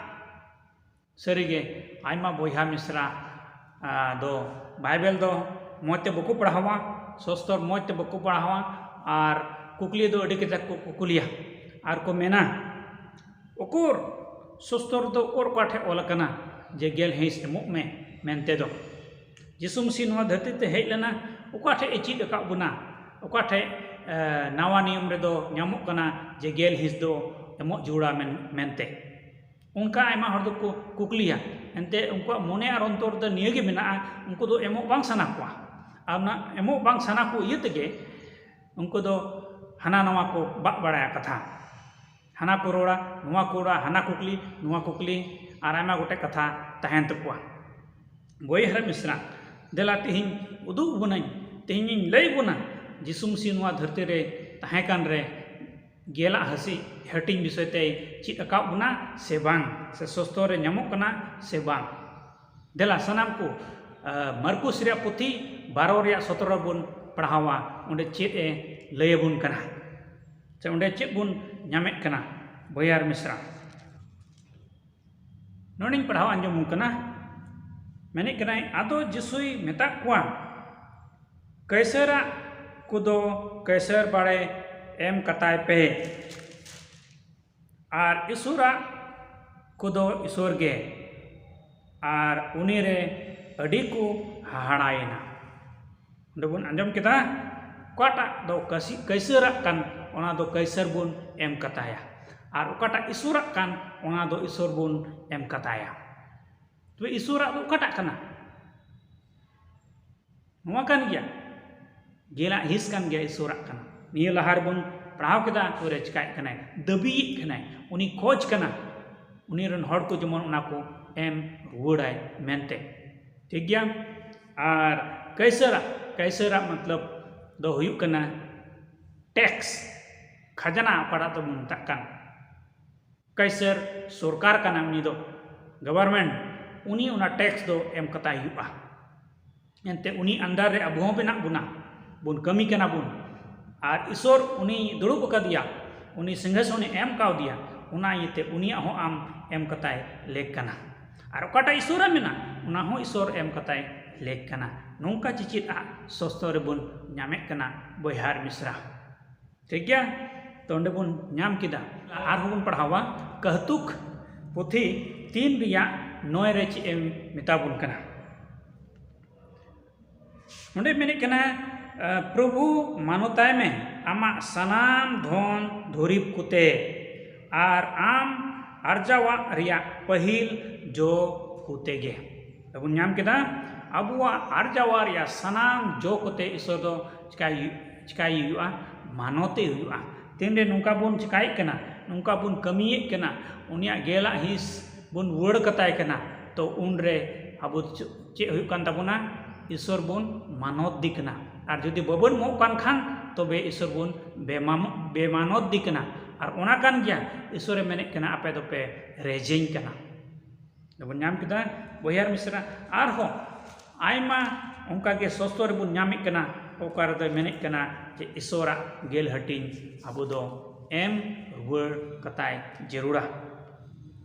ᱥᱟᱹᱨᱤᱜᱮ, ᱟᱭᱢᱟ ᱵᱚᱭᱦᱟ ᱢᱤᱥᱨᱟ, ᱟ, ᱫᱚ ᱵᱟᱭᱵᱮᱞ ᱫᱚ ᱢᱚᱡᱽ ᱛᱮ ᱵᱟᱠᱚ ᱯᱟᱲᱦᱟᱣᱟ, ᱥᱚᱥᱛᱚᱨ ᱢᱚᱡᱽ ᱛᱮ ᱵᱟᱠᱚ ᱯᱟᱲᱦᱟᱣᱟ, ᱟᱨ ᱠᱩᱠᱞᱤ ᱫᱚ ᱟᱹᱰᱤ ᱠᱟᱡᱟᱠ ᱠᱚ ᱠᱩᱠᱞᱤᱭᱟ ᱟᱨ ᱠᱚ ᱢᱮᱱᱟ, "ᱩᱠᱩᱨ ᱥᱚᱥᱛᱚᱨ ᱫᱚ ᱩᱠᱩᱨ ᱚᱠᱟ ᱴᱷᱮᱡ ᱚᱞ ᱟᱠᱟᱱᱟ ᱡᱮ ᱜᱮᱞ ᱦᱤᱸᱥ ᱮᱢᱚᱜ ᱢᱮ?" ᱢᱮᱱᱛᱮ ᱫᱚ ᱡᱤᱥᱩ ᱢᱟᱹᱥᱤ ᱱᱚᱣᱟ ᱫᱷᱟᱹᱨᱛᱤ ᱛᱮ ᱦᱮᱡ ᱞᱮᱱᱟ, ᱚᱠᱟ ᱴᱷᱮᱡ ᱮ ᱪᱮᱫ ᱟᱠᱟᱫ ᱵᱚᱱᱟ? ᱚᱠᱟ ᱴᱷᱮᱡ, ᱮ, ᱱᱟᱣᱟ ᱱᱤᱭᱚᱢ ᱨᱮᱫᱚ ᱧᱟᱢᱚᱜ ᱠᱟᱱᱟ ᱡᱮ ᱜᱮᱞ ᱦᱤᱸᱥ ᱫᱚ ᱮᱢᱚᱜ ᱡᱟᱹᱨᱩᱲᱟ ᱢᱮᱱ-, ᱢᱮᱱᱛᱮ? ᱚᱱᱠᱟ ᱟᱭᱢᱟ ᱦᱚᱲ ᱫᱚᱠᱚ ᱠᱩᱠᱞᱤᱭᱟ᱾ ᱮᱱᱛᱮ ᱩᱱᱠᱩᱣᱟᱜ ᱢᱚᱱᱮ ᱟᱨ ᱚᱱᱛᱚᱨ ᱨᱮᱫᱚ ᱱᱤᱭᱟᱹ ᱜᱮ ᱢᱮᱱᱟᱜᱼᱟ, ᱩᱱᱠᱩ ᱫᱚ ᱮᱢᱚᱜ ᱵᱟᱝ ᱥᱟᱱᱟ ᱠᱚᱣᱟ᱾ ᱟᱨ ᱚᱱᱟ ᱮᱢᱚᱜ ᱵᱟᱝ ᱥᱟᱱᱟ ᱠᱚ ᱤᱭᱟᱹ ᱛᱮᱜᱮ ᱩᱱᱠᱩ ᱫᱚ ᱦᱟᱱᱟ ᱱᱟᱣᱟ ᱠᱚ ᱵᱟᱜ ᱵᱟᱲᱟᱭᱟ ᱠᱟᱛᱷᱟ᱾ ᱦᱟᱱᱟ ᱠᱚ ᱨᱚᱲᱟ, ᱱᱚᱣᱟ ᱠᱚ ᱨᱚᱲᱟ, ᱦᱟᱱᱟ ᱠᱩᱠᱞᱤ, ᱱᱚᱣᱟ ᱠᱩᱠᱞᱤ, ᱟᱨ ᱟᱭᱢᱟ ᱜᱚᱴᱮᱡ ᱠᱟᱛᱷᱟ ᱛᱟᱦᱮᱱ ᱛᱟᱠᱚᱣᱟ᱾ ᱵᱚᱭᱦᱟ ᱢᱤᱥᱨᱟ, ᱫᱮᱞᱟ ᱛᱮᱦᱮᱧ ᱩᱫᱩᱜ ᱵᱚᱱᱟᱹᱧ, ᱛᱮᱦᱮᱧ ᱤᱧ ᱞᱟᱹᱭ ᱵᱚᱱᱟ, ᱡᱤᱥᱩ ᱢᱟᱹᱥᱤ ᱱᱚᱣᱟ ᱫᱷᱟᱹᱨᱛᱤ ᱨᱮ ᱛᱟᱦᱮᱸ ᱠᱟᱱ ᱨᱮ ᱜᱮᱞᱟᱜ ᱦᱟᱹᱥᱤ ᱦᱟᱹᱴᱤᱧ ᱵᱤᱥᱚᱭ ᱛᱮᱭ ᱪᱮᱫ ᱟᱠᱟᱫ ᱵᱚᱱᱟ ᱥᱮ ᱵᱟᱝ, ᱥᱮ ᱥᱚᱥᱛᱚᱨ ᱨᱮ ᱧᱟᱢᱚᱜ ᱠᱟᱱᱟ ᱥᱮ ᱵᱟᱝ? ᱫᱮᱞᱟ ᱥᱟᱱᱟᱢ ᱠᱚ, ᱟ, ᱢᱟᱨᱠᱩᱥ ᱨᱮᱭᱟᱜ ᱯᱩᱛᱷᱤ ᱵᱟᱨᱚ ᱨᱮᱭᱟᱜ ᱥᱚᱛᱨᱚ ᱵᱚᱱ ᱯᱟᱲᱦᱟᱣᱟ, ᱚᱸᱰᱮ ᱪᱮᱫ ᱮ ᱞᱟᱹᱭ ᱟᱵᱚᱱ ᱠᱟᱱᱟ, ᱥᱮ ᱚᱸᱰᱮ ᱪᱮᱫ ᱵᱚᱱ ᱧᱟᱢᱮᱫ ᱠᱟᱱᱟ, ᱵᱚᱭᱦᱟ ᱢᱤᱥᱨᱟ? ᱱᱚᱰᱮᱧ ᱯᱟᱲᱦᱟᱣ ᱟᱸᱡᱚᱢ ᱠᱟᱱᱟ, ᱢᱮᱱᱮᱫ ᱠᱟᱱᱟᱭ, ᱟᱫᱚ ᱡᱤᱥᱩᱭ ᱢᱮᱛᱟᱫ ᱠᱚᱣᱟ, "ᱠᱟᱹᱭᱥᱟᱹᱨᱟᱜ ᱠᱚᱫᱚ ᱠᱟᱹᱭᱥᱟᱹᱨ ᱵᱟᱲᱮ ᱮᱢ ᱠᱟᱛᱟᱭ ᱯᱮ, ᱟᱨ ᱤᱥᱚᱨᱟᱜ ᱠᱚᱫᱚ ᱤᱥᱚᱨ ᱜᱮ", ᱟᱨ ᱩᱱᱤ ᱨᱮ ᱟᱹᱰᱤ ᱠᱚ ᱦᱟᱦᱟᱲᱟᱭᱮᱱᱟ᱾ ᱚᱸᱰᱮ ᱵᱚᱱ ᱟᱸᱡᱚᱢ ᱠᱮᱫᱟ, ᱚᱠᱟᱴᱟᱜ ᱫᱚ ᱠᱟᱹᱥᱤ-, ᱠᱟᱹᱭᱥᱟᱹᱨᱟᱜ ᱠᱟᱱ, ᱚᱱᱟ ᱫᱚ ᱠᱟᱹᱭᱥᱟᱹᱨ ᱵᱚᱱ ᱮᱢ ᱠᱟᱛᱟᱭᱟ, ᱟᱨ ᱚᱠᱟᱴᱟᱜ ᱤᱥᱚᱨᱟᱜ ᱠᱟᱱ, ᱚᱱᱟ ᱫᱚ ᱤᱥᱚᱨ ᱵᱚᱱ ᱮᱢ ᱠᱟᱛᱟᱭᱟ᱾ ᱛᱚᱵᱮ ᱤᱥᱚᱨᱟᱜ ᱫᱚ ᱚᱠᱟᱴᱟᱜ ᱠᱟᱱᱟ? ᱱᱚᱣᱟ ᱠᱟᱱ ᱜᱮᱭᱟ, ᱜᱮᱞᱟᱜ ᱦᱤᱸᱥ ᱠᱟᱱ ᱜᱮᱭᱟ, ᱤᱥᱚᱨᱟᱜ ᱠᱟᱱᱟ᱾ ᱱᱤᱭᱟᱹ ᱞᱟᱦᱟ ᱨᱮᱵᱚᱱ ᱯᱟᱲᱦᱟᱣ ᱠᱮᱫᱟ, ᱛᱚᱵᱮ ᱪᱤᱠᱟᱹᱭᱮᱫ ᱠᱟᱱᱟᱭ? ᱫᱟᱹᱵᱤᱭᱮᱫ ᱠᱟᱱᱟᱭ, ᱩᱱᱤ ᱠᱷᱚᱡᱽ ᱠᱟᱱᱟ ᱩᱱᱤ ᱨᱮᱱ ᱦᱚᱲ ᱠᱚ ᱡᱮᱢᱚᱱ ᱚᱱᱟ ᱠᱚ ᱮᱢ ᱨᱩᱣᱟᱹᱲᱟᱭ ᱢᱮᱱᱛᱮ᱾ ᱴᱷᱤᱠ ᱜᱮᱭᱟ? ᱟᱨ ᱠᱟᱭᱥᱟᱨᱟᱜ, ᱠᱟᱭᱥᱟᱨᱟᱜ ᱢᱚᱛᱞᱚᱵ ᱫᱚ ᱦᱩᱭᱩᱜ ᱠᱟᱱᱟ ᱴᱮᱠᱥ, ᱠᱷᱟᱡᱽᱱᱟ ᱚᱠᱟᱴᱟᱜ ᱫᱚᱵᱚᱱ ᱢᱮᱛᱟᱜ ᱠᱟᱱ᱾ ᱠᱟᱭᱥᱟᱨ ᱥᱚᱨᱠᱟᱨ ᱠᱟᱱᱟ, ᱩᱱᱤ ᱫᱚ ᱜᱚᱵᱷᱚᱨᱱᱢᱮᱱᱴ, ᱩᱱᱤ ᱚᱱᱟ ᱴᱮᱠᱥ ᱫᱚ ᱮᱢ ᱠᱟᱛᱟᱭ ᱦᱩᱭᱩᱜᱼᱟ᱾ ᱮᱱᱛᱮ ᱩᱱᱤ under ᱨᱮ ᱟᱵᱚ ᱦᱚᱸ ᱢᱮᱱᱟᱜ ᱵᱚᱱᱟ, ᱵᱚᱱ ᱠᱟᱹᱢᱤ ᱠᱟᱱᱟ ᱵᱚᱱ᱾ ᱟᱨ ᱤᱥᱚᱨ ᱩᱱᱤ ᱫᱩᱲᱩᱵ ᱟᱠᱟᱫᱮᱭᱟ, ᱩᱱᱤ ᱥᱤᱝᱦᱟᱥᱚᱱᱮ ᱮᱢ ᱠᱟᱣᱫᱮᱭᱟ, ᱚᱱᱟ ᱤᱭᱟᱹᱛᱮ ᱩᱱᱤᱭᱟᱜ ᱦᱚᱸ ᱟᱢ ᱮᱢ ᱠᱟᱛᱟᱭ ᱞᱮᱠ ᱠᱟᱱᱟ᱾ ᱟᱨ ᱚᱠᱟᱴᱟᱜ ᱤᱥᱚᱨᱟᱜ ᱢᱮᱱᱟᱜ, ᱚᱱᱟ ᱦᱚᱸ ᱤᱥᱚᱨ ᱮᱢ ᱠᱟᱛᱟᱭ ᱞᱮᱠ ᱠᱟᱱᱟ᱾ ᱱᱚᱝᱠᱟ ᱪᱮᱪᱮᱫ ᱟᱜ ᱥᱚᱥᱛᱚ ᱨᱮᱵᱚᱱ ᱧᱟᱢᱮᱫ ᱠᱟᱱᱟ ᱵᱚᱭᱦᱟ ᱟᱨ ᱢᱤᱥᱨᱟ᱾ ᱴᱷᱤᱠ ᱜᱮᱭᱟ? ᱛᱚ ᱚᱸᱰᱮ ᱵᱚᱱ ᱧᱟᱢ ᱠᱮᱫᱟ᱾ ᱟᱨᱦᱚᱸ ᱵᱚᱱ ᱯᱟᱲᱦᱟᱣᱟ ᱠᱟᱹᱦᱛᱩᱠ ᱯᱩᱛᱷᱤ ᱛᱤᱱ ᱨᱮᱭᱟᱜ ᱱᱚᱭ ᱨᱮ ᱪᱮᱫ ᱮ ᱢᱮᱛᱟ ᱵᱚᱱ ᱠᱟᱱᱟ᱾ ᱱᱚᱰᱮ ᱢᱮᱱᱮᱫ ᱠᱟᱱᱟ, ᱟᱸ, ᱯᱨᱚᱵᱷᱩ ᱢᱟᱱᱚᱛᱟᱭ ᱢᱮ ᱟᱢᱟᱜ ᱥᱟᱱᱟᱢ ᱫᱷᱚᱱ ᱫᱩᱨᱤᱵᱽ ᱠᱚᱛᱮ ᱟᱨ ᱟᱢ ᱟᱨᱡᱟᱣᱟᱜ ᱨᱮᱭᱟᱜ ᱯᱟᱹᱦᱤᱞ ᱡᱚ ᱠᱚᱛᱮ ᱜᱮ᱾ ᱫᱚᱵᱚᱱ ᱧᱟᱢ ᱠᱮᱫᱟ, ᱟᱵᱚᱣᱟᱜ ᱟᱨᱡᱟᱣᱟᱜ ᱨᱮᱭᱟᱜ ᱥᱟᱱᱟᱢ ᱡᱚ ᱠᱚᱛᱮ ᱤᱥᱚᱨ ᱫᱚ ᱪᱤᱠᱟᱭ, ᱪᱤᱠᱟᱭ ᱦᱩᱭᱩᱜᱼᱟ? ᱢᱟᱱᱚᱛᱮ ᱦᱩᱭᱩᱜᱼᱟ᱾ ᱛᱤᱱᱨᱮ ᱱᱚᱝᱠᱟ ᱵᱚᱱ ᱪᱤᱠᱟᱭᱮᱫ ᱠᱟᱱᱟ, ᱱᱚᱝᱠᱟ ᱵᱚᱱ ᱠᱟᱹᱢᱤᱭᱮᱫ ᱠᱟᱱᱟ, ᱩᱱᱤᱭᱟᱜ ᱜᱮᱞᱟᱜ ᱦᱤᱸᱥ ᱵᱚᱱ ᱨᱩᱣᱟᱹᱲ ᱠᱟᱛᱟᱭ ᱠᱟᱱᱟ, ᱛᱚ ᱩᱱᱨᱮ ᱟᱵᱚ ᱪᱮᱫ, ᱪᱮᱫ ᱦᱩᱭᱩᱜ ᱠᱟᱱ ᱛᱟᱵᱚᱱᱟ? ᱤᱥᱚᱨ ᱵᱚᱱ ᱢᱟᱱᱚᱛ ᱫᱤ ᱠᱟᱱᱟ᱾ ᱟᱨ ᱡᱩᱫᱤ ᱵᱟᱵᱚᱱ ᱮᱢᱚᱜ ᱠᱟᱱ ᱠᱷᱟᱱ, ᱛᱚᱵᱮ ᱤᱥᱚᱨ ᱵᱚᱱ ᱵᱮᱢᱟᱢ-, ᱵᱮᱢᱟᱱᱚᱛ ᱫᱤ ᱠᱟᱱᱟ᱾ ᱟᱨ ᱚᱱᱟ ᱠᱟᱱ ᱜᱮᱭᱟ, ᱤᱥᱚᱨᱮ ᱢᱮᱱᱮᱫ ᱠᱟᱱᱟ, ᱟᱯᱮ ᱫᱚᱯᱮ ᱨᱮᱡᱮᱧ ᱠᱟᱱᱟ᱾ ᱫᱚᱵᱚᱱ ᱧᱟᱢ ᱠᱮᱫᱟ ᱵᱚᱭᱦᱟ ᱟᱨ ᱢᱤᱥᱨᱟ᱾ ᱟᱨᱦᱚᱸ ᱟᱭᱢᱟ ᱚᱱᱠᱟᱜᱮ ᱥᱚᱥᱛᱚ ᱨᱮᱵᱚᱱ ᱧᱟᱢᱮᱫ ᱠᱟᱱᱟ, ᱚᱠᱟ ᱨᱮᱫᱚᱭ ᱢᱮᱱᱮᱫ ᱠᱟᱱᱟ ᱡᱮ ᱤᱥᱚᱨᱟᱜ ᱜᱮᱞ ᱦᱟᱹᱴᱤᱧ ᱟᱵᱚ ᱫᱚ ᱮᱢ ᱨᱩᱣᱟᱹᱲ ᱠᱟᱛᱟᱭ ᱡᱟᱹᱨᱩᱲᱟ᱾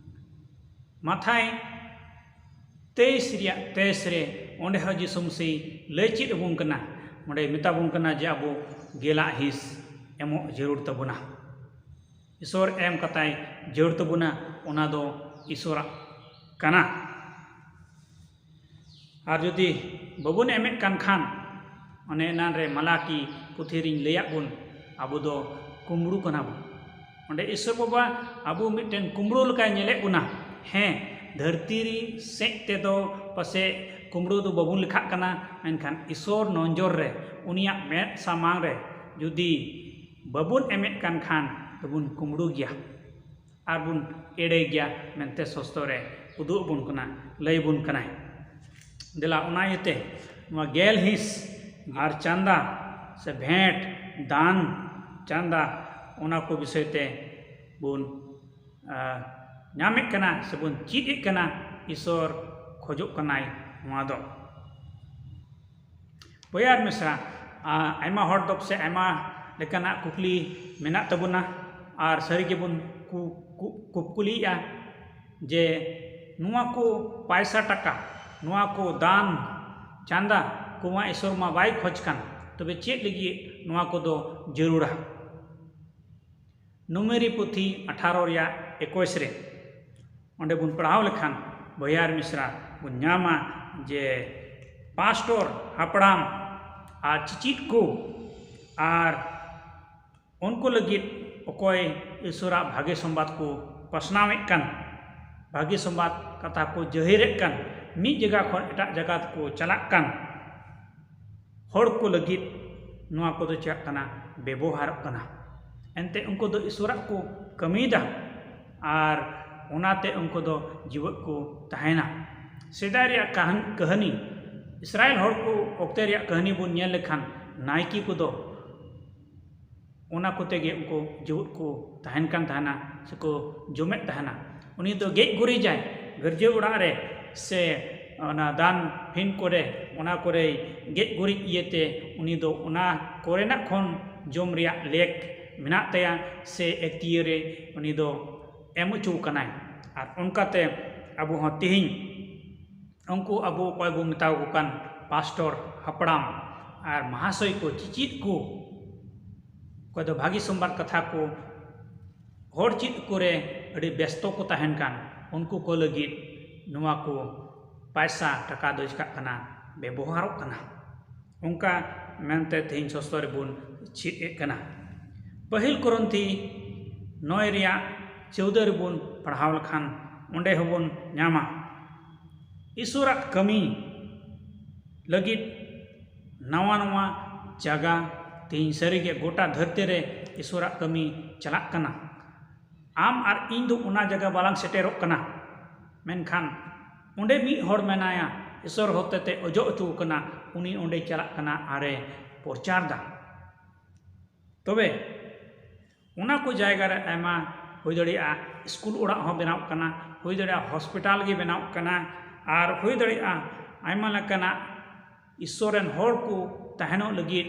ᱢᱟᱛᱷᱟᱭ ᱛᱮᱭᱤᱥ ᱨᱮᱭᱟᱜ ᱛᱮᱭᱤᱥ ᱨᱮ, ᱚᱸᱰᱮ ᱦᱚᱸ ᱡᱤᱥᱩ ᱢᱟᱹᱥᱤ ᱞᱟᱹᱭ ᱪᱮᱫ ᱟᱵᱚᱱ ᱠᱟᱱᱟ, ᱚᱸᱰᱮ ᱢᱮᱛᱟ ᱵᱚᱱ ᱠᱟᱱᱟ ᱡᱮ ᱟᱵᱚ ᱜᱮᱞᱟᱜ ᱦᱤᱸᱥ ᱮᱢᱚᱜ ᱡᱟᱹᱨᱩᱲ ᱛᱟᱵᱚᱱᱟ᱾ ᱤᱥᱚᱨ ᱮᱢ ᱠᱟᱛᱟᱭ ᱡᱟᱹᱨᱩᱲ ᱛᱟᱵᱚᱱᱟ, ᱚᱱᱟ ᱫᱚ ᱤᱥᱚᱨᱟᱜ ᱠᱟᱱᱟ᱾ ᱟᱨ ᱡᱩᱫᱤ ᱵᱟᱵᱚᱱ ᱮᱢᱮᱫ ᱠᱟᱱ ᱠᱷᱟᱱ, ᱚᱱᱮ ᱮᱱᱟᱱ ᱨᱮ ᱢᱟᱞᱟᱠᱤ ᱯᱩᱛᱷᱤ ᱨᱤᱧ ᱞᱟᱹᱭᱟᱫ ᱵᱚᱱ, ᱟᱵᱚ ᱫᱚ ᱠᱩᱢᱵᱽᱲᱩ ᱠᱟᱱᱟ ᱵᱚᱱ᱾ ᱚᱸᱰᱮ ᱤᱥᱚᱨ ᱵᱟᱵᱟ ᱟᱵᱚ ᱢᱤᱫᱴᱮᱱ ᱠᱩᱢᱵᱽᱲᱩ ᱞᱮᱠᱟᱭ ᱧᱮᱞᱮᱫ ᱵᱚᱱᱟ᱾ ᱦᱮᱸ, ᱫᱷᱟᱹᱨᱛᱤ ᱨᱮ ᱥᱮᱫ ᱛᱮᱫᱚ ᱯᱟᱥᱮᱡ ᱠᱩᱢᱵᱽᱲᱩ ᱫᱚ ᱵᱟᱵᱚᱱ ᱞᱮᱠᱷᱟᱜ ᱠᱟᱱᱟ, ᱢᱮᱱᱠᱷᱟᱱ ᱤᱥᱚᱨ ᱱᱚᱡᱚᱨ ᱨᱮ, ᱩᱱᱤᱭᱟᱜ ᱢᱮᱫ ᱥᱟᱢᱟᱝ ᱨᱮ ᱡᱩᱫᱤ ᱵᱟᱵᱚᱱ ᱮᱢᱮᱫ ᱠᱟᱱ ᱠᱷᱟᱱ ᱫᱚᱵᱚᱱ ᱠᱩᱢᱵᱽᱲᱩ ᱜᱮᱭᱟ᱾ ᱟᱨ ᱵᱚᱱ ᱮᱲᱮ ᱜᱮᱭᱟ ᱢᱮᱱᱛᱮ ᱥᱚᱥᱛᱚ ᱨᱮ ᱩᱫᱩᱜ ᱟᱵᱚᱱ ᱠᱟᱱᱟ, ᱞᱟᱹᱭ ᱟᱵᱚᱱ ᱠᱟᱱᱟᱭ᱾ ᱫᱮᱞᱟ, ᱚᱱᱟ ᱤᱭᱟᱹᱛᱮ ᱱᱚᱣᱟ ᱜᱮᱞ ᱦᱤᱸᱥ ᱟᱨ ᱪᱟᱸᱫᱟ ᱥᱮ ᱵᱷᱮᱸᱴ, ᱫᱟᱱ, ᱪᱟᱸᱫᱟ, ᱚᱱᱟ ᱠᱚ ᱵᱤᱥᱚᱭ ᱛᱮ ᱵᱚᱱ, ᱟ, ᱧᱟᱢᱮᱫ ᱠᱟᱱᱟ ᱥᱮ ᱵᱚᱱ ᱪᱮᱫ ᱮᱫ ᱠᱟᱱᱟ᱾ ᱤᱥᱚᱨ ᱠᱷᱚᱡᱚᱜ ᱠᱟᱱᱟᱭ ᱱᱚᱣᱟ ᱫᱚ᱾ ᱵᱚᱭᱦᱟ ᱟᱨ ᱢᱤᱥᱨᱟ, ᱟ, ᱟᱭᱢᱟ ᱦᱚᱲ ᱫᱚ ᱥᱮ ᱟᱭᱢᱟ ᱞᱮᱠᱟᱱᱟᱜ ᱠᱩᱠᱞᱤ ᱢᱮᱱᱟᱜ ᱛᱟᱵᱚᱱᱟ, ᱟᱨ ᱥᱟᱹᱨᱤ ᱜᱮᱵᱚᱱ ᱠᱩ-, ᱠᱩ-, ᱠᱩᱯᱠᱩᱞᱤᱭᱮᱫᱼᱟ ᱡᱮ ᱱᱚᱣᱟ ᱠᱚ ᱯᱟᱭᱥᱟ ᱴᱟᱠᱟ, ᱱᱚᱣᱟ ᱠᱚ ᱫᱟᱱ ᱪᱟᱸᱫᱟ ᱠᱚᱢᱟ ᱤᱥᱚᱨ ᱢᱟ ᱵᱟᱭ ᱠᱷᱚᱡᱽ ᱠᱟᱱ, ᱛᱚᱵᱮ ᱪᱮᱫ ᱞᱟᱹᱜᱤᱫ ᱱᱚᱣᱟ ᱠᱚᱫᱚ ᱡᱟᱹᱨᱩᱲᱟ? ᱱᱩᱢᱮᱨᱤ ᱯᱩᱛᱷᱤ ᱟᱴᱷᱟᱨᱚ ᱨᱮᱭᱟᱜ ᱮᱠᱩᱥ ᱨᱮ ᱚᱸᱰᱮ ᱵᱚᱱ ᱯᱟᱲᱦᱟᱣ ᱞᱮᱠᱷᱟᱱ, ᱵᱚᱭᱦᱟ ᱟᱨ ᱢᱤᱥᱨᱟ, ᱵᱚᱱ ᱧᱟᱢᱟ ᱡᱮ ᱯᱟᱥᱴᱚᱨ, ᱦᱟᱯᱲᱟᱢ ᱟᱨ ᱪᱤᱪᱤᱫ ᱠᱚ ᱟᱨ ᱩᱱᱠᱩ ᱞᱟᱹᱜᱤᱫ ᱚᱠᱚᱭ ᱤᱥᱚᱨᱟᱜ ᱵᱷᱟᱜᱮ ᱥᱚᱢᱵᱟᱫ ᱠᱚ ᱯᱟᱥᱱᱟᱣᱮᱫ ᱠᱟᱱ, ᱵᱷᱟᱜᱮ ᱥᱚᱢᱵᱟᱫ ᱠᱟᱛᱷᱟ ᱠᱚ ᱡᱟᱹᱦᱤᱨᱮᱫ ᱠᱟᱱ, ᱢᱤᱫ ᱡᱟᱭᱜᱟ ᱠᱷᱚᱱ ᱮᱴᱟᱜ ᱡᱟᱭᱜᱟ ᱛᱮᱠᱚ ᱪᱟᱞᱟᱜ ᱠᱟᱱ ᱦᱚᱲ ᱠᱚ ᱞᱟᱹᱜᱤᱫ ᱱᱚᱣᱟ ᱠᱚᱫᱚ ᱪᱮᱫ ᱠᱟᱱᱟ? ᱵᱮᱵᱚᱦᱟᱨᱚᱜ ᱠᱟᱱᱟ᱾ ᱮᱱᱛᱮ ᱩᱱᱠᱩ ᱫᱚ ᱤᱥᱚᱨᱟᱜ ᱠᱚ ᱠᱟᱹᱢᱤᱭᱮᱫᱟ ᱟᱨ ᱚᱱᱟᱛᱮ ᱩᱱᱠᱩ ᱫᱚ ᱡᱤᱣᱮᱫ ᱠᱚ ᱛᱟᱦᱮᱱᱟ᱾ ᱥᱮᱫᱟᱭ ᱨᱮᱭᱟᱜ ᱠᱟᱦᱱ-, ᱠᱟᱹᱦᱱᱤ, ᱤᱥᱨᱟᱭᱮᱞ ᱦᱚᱲ ᱠᱚ ᱚᱠᱛᱮ ᱨᱮᱭᱟᱜ ᱠᱟᱹᱦᱱᱤ ᱵᱚᱱ ᱧᱮᱞ ᱞᱮᱠᱷᱟᱱ, ᱱᱟᱭᱠᱮ ᱠᱚᱫᱚ ᱚᱱᱟ ᱠᱚᱛᱮ ᱜᱮ ᱩᱱᱠᱩ ᱡᱤᱣᱮᱫ ᱠᱚ ᱛᱟᱦᱮᱱ ᱠᱟᱱ ᱛᱟᱦᱮᱱᱟ ᱥᱮᱠᱚ ᱡᱚᱢᱮᱫ ᱛᱟᱦᱮᱱᱟ᱾ ᱩᱱᱤ ᱫᱚ ᱜᱮᱡ ᱜᱩᱨᱤᱡᱟᱭ ᱜᱤᱨᱡᱟᱹ ᱚᱲᱟᱜ ᱨᱮ ᱥᱮ ᱚᱱᱟ ᱫᱟᱱ ᱯᱷᱤᱱ ᱠᱚᱨᱮ, ᱚᱱᱟ ᱠᱚᱨᱮᱭ ᱜᱮᱡ ᱜᱩᱨᱤᱡ ᱤᱭᱟᱹᱛᱮ ᱩᱱᱤ ᱫᱚ ᱚᱱᱟ ᱠᱚᱨᱮᱱᱟᱜ ᱠᱷᱚᱱ ᱡᱚᱢ ᱨᱮᱭᱟᱜ ᱞᱮᱠ ᱢᱮᱱᱟᱜ ᱛᱟᱭᱟ ᱥᱮ ᱮᱠᱛᱤᱭᱟᱹᱨ ᱨᱮ ᱩᱱᱤ ᱫᱚ ᱮᱢ ᱦᱚᱪᱚ ᱠᱟᱱᱟᱭ᱾ ᱟᱨ ᱚᱱᱠᱟᱛᱮ ᱟᱵᱚ ᱦᱚᱸ ᱛᱮᱦᱮᱧ ᱩᱱᱠᱩ ᱟᱵᱚ ᱚᱠᱚᱭ ᱵᱚ ᱢᱮᱛᱟ ᱠᱚ ᱠᱟᱱ ᱯᱟᱥᱴᱚᱨ, ᱦᱟᱯᱲᱟᱢ ᱟᱨ ᱢᱟᱦᱟᱥᱚᱭ ᱠᱚ, ᱪᱤᱪᱤᱫ ᱠᱚ, ᱚᱠᱚᱭ ᱫᱚ ᱵᱷᱟᱹᱜᱤ ᱥᱚᱢᱵᱟᱫ ᱠᱟᱛᱷᱟ ᱠᱚ ᱦᱚᱲ ᱪᱮᱫ ᱠᱚᱨᱮ ᱟᱹᱰᱤ ᱵᱮᱥᱛᱚ ᱠᱚ ᱛᱟᱦᱮᱱ ᱠᱟᱱ, ᱩᱱᱠᱩ ᱠᱚ ᱞᱟᱹᱜᱤᱫ ᱱᱚᱣᱟ ᱠᱚ ᱯᱟᱭᱥᱟ ᱴᱟᱠᱟ ᱫᱚ ᱪᱤᱠᱟᱜ ᱠᱟᱱᱟ? ᱵᱮᱵᱚᱦᱟᱨᱚᱜ ᱠᱟᱱᱟ᱾ ᱚᱱᱠᱟ ᱢᱮᱱᱛᱮ ᱛᱮᱦᱮᱧ ᱥᱚᱥᱛᱚ ᱨᱮᱵᱚᱱ ᱪᱮᱫ ᱮᱫ ᱠᱟᱱᱟ᱾ ᱯᱟᱹᱦᱤᱞ ᱠᱚᱨᱤᱱᱛᱷᱤ ᱱᱚᱭ ᱨᱮᱭᱟᱜ ᱪᱳᱣᱫᱟᱹ ᱨᱮᱵᱚᱱ ᱯᱟᱲᱦᱟᱣ ᱞᱮᱠᱷᱟᱱ ᱚᱸᱰᱮ ᱦᱚᱸᱵᱚᱱ ᱧᱟᱢᱟ, ᱤᱥᱚᱨᱟᱜ ᱠᱟᱹᱢᱤ ᱞᱟᱹᱜᱤᱫ ᱱᱟᱣᱟ ᱱᱟᱣᱟ ᱡᱟᱭᱜᱟ᱾ ᱛᱮᱦᱮᱧ ᱥᱟᱹᱨᱤᱜᱮ ᱜᱚᱴᱟ ᱫᱷᱟᱹᱨᱛᱤ ᱨᱮ ᱤᱥᱚᱨᱟᱜ ᱠᱟᱹᱢᱤ ᱪᱟᱞᱟᱜ ᱠᱟᱱᱟ᱾ ᱟᱢ ᱟᱨ ᱤᱧ ᱫᱚ ᱚᱱᱟ ᱡᱟᱭᱜᱟ ᱵᱟᱞᱟᱝ ᱥᱮᱴᱮᱨᱚᱜ ᱠᱟᱱᱟ, ᱢᱮᱱᱠᱷᱟᱱ ᱚᱸᱰᱮ ᱢᱤᱫ ᱦᱚᱲ ᱢᱮᱱᱟᱭᱟ, ᱤᱥᱚᱨ ᱦᱚᱛᱮᱛᱮ ᱚᱡᱚᱜ ᱦᱚᱪᱚ ᱠᱟᱱᱟ, ᱩᱱᱤ ᱚᱸᱰᱮ ᱪᱟᱞᱟᱜ ᱠᱟᱱᱟ ᱟᱨᱮ ᱯᱨᱚᱪᱟᱨ ᱫᱟ᱾ ᱛᱚᱵᱮ ᱚᱱᱟ ᱠᱚ ᱡᱟᱭᱜᱟ ᱨᱮ ᱟᱭᱢᱟ ᱦᱩᱭ ᱫᱟᱲᱮᱭᱟᱜᱼᱟ, ᱥᱠᱩᱞ ᱚᱲᱟᱜ ᱦᱚᱸ ᱵᱮᱱᱟᱣ ᱠᱟᱱᱟ, ᱦᱩᱭ ᱫᱟᱲᱮᱭᱟᱜᱼᱟ ᱦᱚᱥᱯᱤᱴᱟᱞ ᱜᱮ ᱵᱮᱱᱟᱣ ᱠᱟᱱᱟ, ᱟᱨ ᱦᱩᱭ ᱫᱟᱲᱮᱭᱟᱜᱼᱟ ᱟᱭᱢᱟ ᱞᱮᱠᱟᱱᱟᱜ ᱤᱥᱚᱨ ᱨᱮᱱ ᱦᱚᱲ ᱠᱚ ᱛᱟᱦᱮᱱᱚᱜ ᱞᱟᱹᱜᱤᱫ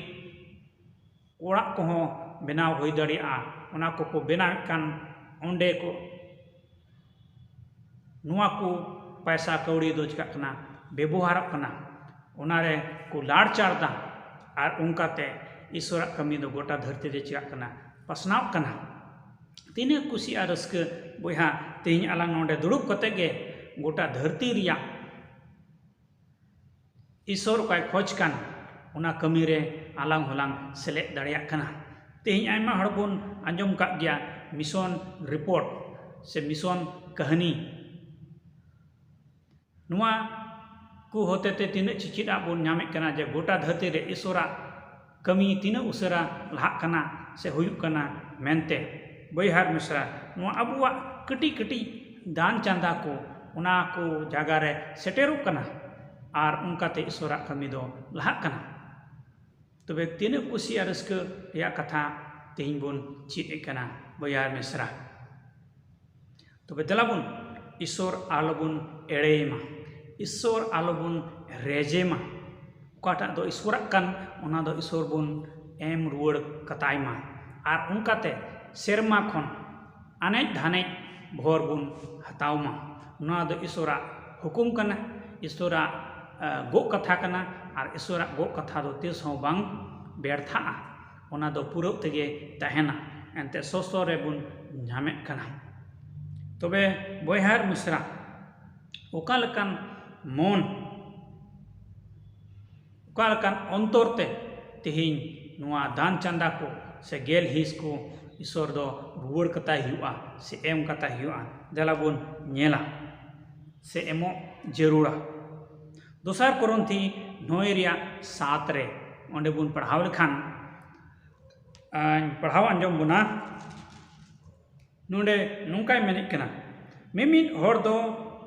ᱚᱲᱟᱜ ᱠᱚᱦᱚᱸ ᱵᱮᱱᱟᱣ ᱦᱩᱭ ᱫᱟᱲᱮᱭᱟᱜᱼᱟ᱾ ᱚᱱᱟ ᱠᱚᱠᱚ ᱵᱮᱱᱟᱣᱮᱫ ᱠᱟᱱ ᱚᱸᱰᱮ ᱠᱚ, ᱱᱚᱣᱟ ᱠᱚ ᱯᱟᱭᱥᱟ ᱠᱟᱹᱣᱰᱤ ᱫᱚ ᱪᱤᱠᱟᱹᱜ ᱠᱟᱱᱟ, ᱵᱮᱵᱚᱦᱟᱨᱚᱜ ᱠᱟᱱᱟ, ᱚᱱᱟ ᱨᱮ ᱠᱚ ᱞᱟᱲᱪᱟᱲ ᱫᱟ, ᱟᱨ ᱚᱱᱠᱟᱛᱮ ᱤᱥᱚᱨᱟᱜ ᱠᱟᱹᱢᱤ ᱫᱚ ᱜᱚᱴᱟ ᱫᱷᱟᱹᱨᱛᱤ ᱨᱮ ᱪᱤᱠᱟᱹᱜ ᱠᱟᱱᱟ, ᱯᱟᱥᱱᱟᱣᱚᱜ ᱠᱟᱱᱟ᱾ ᱛᱤᱱᱟᱹᱜ ᱠᱩᱥᱤ ᱟᱨ ᱨᱟᱹᱥᱠᱟᱹ ᱵᱚᱭᱦᱟ, ᱛᱮᱦᱮᱧ ᱟᱞᱟᱝ ᱱᱚᱰᱮ ᱫᱩᱲᱩᱵ ᱠᱟᱛᱮ ᱜᱮ ᱜᱚᱴᱟ ᱫᱷᱟᱹᱨᱛᱤ ᱨᱮᱭᱟᱜ ᱤᱥᱚᱨ ᱚᱠᱟᱭ ᱠᱷᱚᱡᱽ ᱠᱟᱱ, ᱚᱱᱟ ᱠᱟᱹᱢᱤ ᱨᱮ ᱟᱞᱟᱝ ᱦᱚᱸᱞᱟᱝ ᱥᱮᱞᱮᱫ ᱫᱟᱲᱮᱭᱟᱜ ᱠᱟᱱᱟ᱾ ᱛᱮᱦᱮᱧ ᱟᱭᱢᱟ ᱦᱚᱲ ᱵᱚᱱ ᱟᱸᱡᱚᱢ ᱠᱟᱜ ᱜᱮᱭᱟ mission report ᱥᱮ mission ᱠᱟᱹᱦᱱᱤ᱾ ᱱᱚᱣᱟ ᱠᱚ ᱦᱚᱛᱮᱛᱮ ᱛᱤᱱᱟᱹᱜ ᱪᱮᱪᱮᱫ ᱟᱜ ᱵᱚᱱ ᱧᱟᱢᱮᱫ ᱠᱟᱱᱟ ᱡᱮ ᱜᱚᱴᱟ ᱫᱷᱟᱹᱨᱛᱤ ᱨᱮ ᱤᱥᱚᱨᱟᱜ ᱠᱟᱹᱢᱤ ᱛᱤᱱᱟᱹᱜ ᱩᱥᱟᱹᱨᱟ ᱞᱟᱦᱟᱜ ᱠᱟᱱᱟ ᱥᱮ ᱦᱩᱭᱩᱜ ᱠᱟᱱᱟ ᱢᱮᱱᱛᱮ᱾ ᱵᱚᱭᱦᱟ ᱟᱨ ᱢᱤᱥᱨᱟ, ᱱᱚᱣᱟ ᱟᱵᱚᱣᱟᱜ ᱠᱟᱹᱴᱤᱡ ᱠᱟᱹᱴᱤᱡ ᱫᱟᱱ ᱪᱟᱸᱫᱟ ᱠᱚ, ᱚᱱᱟ ᱠᱚ ᱡᱟᱭᱜᱟ ᱨᱮ ᱥᱮᱴᱮᱨᱚᱜ ᱠᱟᱱᱟ ᱟᱨ ᱚᱱᱠᱟᱛᱮ ᱤᱥᱚᱨᱟᱜ ᱠᱟᱹᱢᱤ ᱫᱚ ᱞᱟᱦᱟᱜ ᱠᱟᱱᱟ᱾ ᱛᱚᱵᱮ ᱛᱤᱱᱟᱹᱜ ᱠᱩᱥᱤ ᱟᱨ ᱨᱟᱹᱥᱠᱟᱹ ᱨᱮᱭᱟᱜ ᱠᱟᱛᱷᱟ ᱛᱮᱦᱮᱧ ᱵᱚᱱ ᱪᱮᱫ ᱮᱫ ᱠᱟᱱᱟ ᱵᱚᱭᱦᱟ ᱟᱨ ᱢᱤᱥᱨᱟ᱾ ᱛᱚᱵᱮ ᱫᱮᱞᱟ ᱵᱚᱱ ᱤᱥᱚᱨ ᱟᱞᱚᱵᱚᱱ ᱮᱲᱮᱭᱮ ᱢᱟ, ᱤᱥᱚᱨ ᱟᱞᱚᱵᱚᱱ ᱨᱮᱡᱮ ᱢᱟ᱾ ᱚᱠᱟᱴᱟᱜ ᱫᱚ ᱤᱥᱚᱨᱟᱜ ᱠᱟᱱ, ᱚᱱᱟ ᱫᱚ ᱤᱥᱚᱨ ᱵᱚᱱ ᱮᱢ ᱨᱩᱣᱟᱹᱲ ᱠᱟᱛᱟᱭ ᱢᱟ᱾ ᱟᱨ ᱚᱱᱠᱟᱛᱮ ᱥᱮᱨᱢᱟ ᱠᱷᱚᱱ ᱟᱱᱮᱡ ᱫᱷᱟᱱᱮᱡ ᱵᱷᱚᱨ ᱵᱚᱱ ᱦᱟᱛᱟᱣ ᱢᱟ᱾ ᱱᱚᱣᱟ ᱫᱚ ᱤᱥᱚᱨᱟᱜ ᱦᱩᱠᱩᱢ ᱠᱟᱱᱟ, ᱤᱥᱚᱨᱟᱜ, ᱮ, ᱜᱚᱜ ᱠᱟᱛᱷᱟ ᱠᱟᱱᱟ᱾ ᱟᱨ ᱤᱥᱚᱨᱟᱜ ᱜᱚᱜ ᱠᱟᱛᱷᱟ ᱫᱚ ᱛᱤᱥ ᱦᱚᱸ ᱵᱟᱝ ᱵᱮᱨᱛᱷᱟᱜᱼᱟ, ᱚᱱᱟ ᱫᱚ ᱯᱩᱨᱟᱹᱜ ᱛᱮᱜᱮ ᱛᱟᱦᱮᱱᱟ᱾ ᱮᱱᱛᱮ ᱥᱚᱥᱚ ᱨᱮᱵᱚᱱ ᱧᱟᱢᱮᱫ ᱠᱟᱱᱟ᱾ ᱛᱚᱵᱮ ᱵᱚᱭᱦᱟ ᱟᱨ ᱢᱤᱥᱨᱟ, ᱚᱠᱟ ᱞᱮᱠᱟᱱ ᱢᱚᱱ, ᱚᱠᱟ ᱞᱮᱠᱟᱱ ᱚᱱᱛᱚᱨ ᱛᱮ ᱛᱮᱦᱮᱧ ᱱᱚᱣᱟ ᱫᱟᱱ ᱪᱟᱸᱫᱟ ᱠᱚ ᱥᱮ ᱜᱮᱞ ᱦᱤᱸᱥ ᱠᱚ ᱤᱥᱚᱨ ᱫᱚ ᱨᱩᱣᱟᱹᱲ ᱠᱟᱛᱟᱭ ᱦᱩᱭᱩᱜᱼᱟ ᱥᱮ ᱮᱢ ᱠᱟᱛᱟᱭ ᱦᱩᱭᱩᱜᱼᱟ? ᱫᱮᱞᱟ ᱵᱚᱱ ᱧᱮᱞᱟ ᱥᱮ ᱮᱢᱚᱜ ᱡᱟᱹᱨᱩᱲᱟ᱾ ᱫᱚᱥᱟᱨ ᱠᱚᱨᱚᱱᱛᱷᱤ ᱱᱚᱭ ᱨᱮᱭᱟᱜ ᱥᱟᱛ ᱨᱮ ᱚᱸᱰᱮ ᱵᱚᱱ ᱯᱟᱲᱦᱟᱣ ᱞᱮᱠᱷᱟᱱ, ᱟᱧ ᱯᱟᱲᱦᱟᱣ ᱟᱸᱡᱚᱢ ᱵᱚᱱᱟ᱾ ᱱᱚᱰᱮ ᱱᱚᱝᱠᱟᱭ ᱢᱮᱱᱮᱫ ᱠᱟᱱᱟ, ᱢᱤᱢᱤᱫ ᱦᱚᱲ ᱫᱚ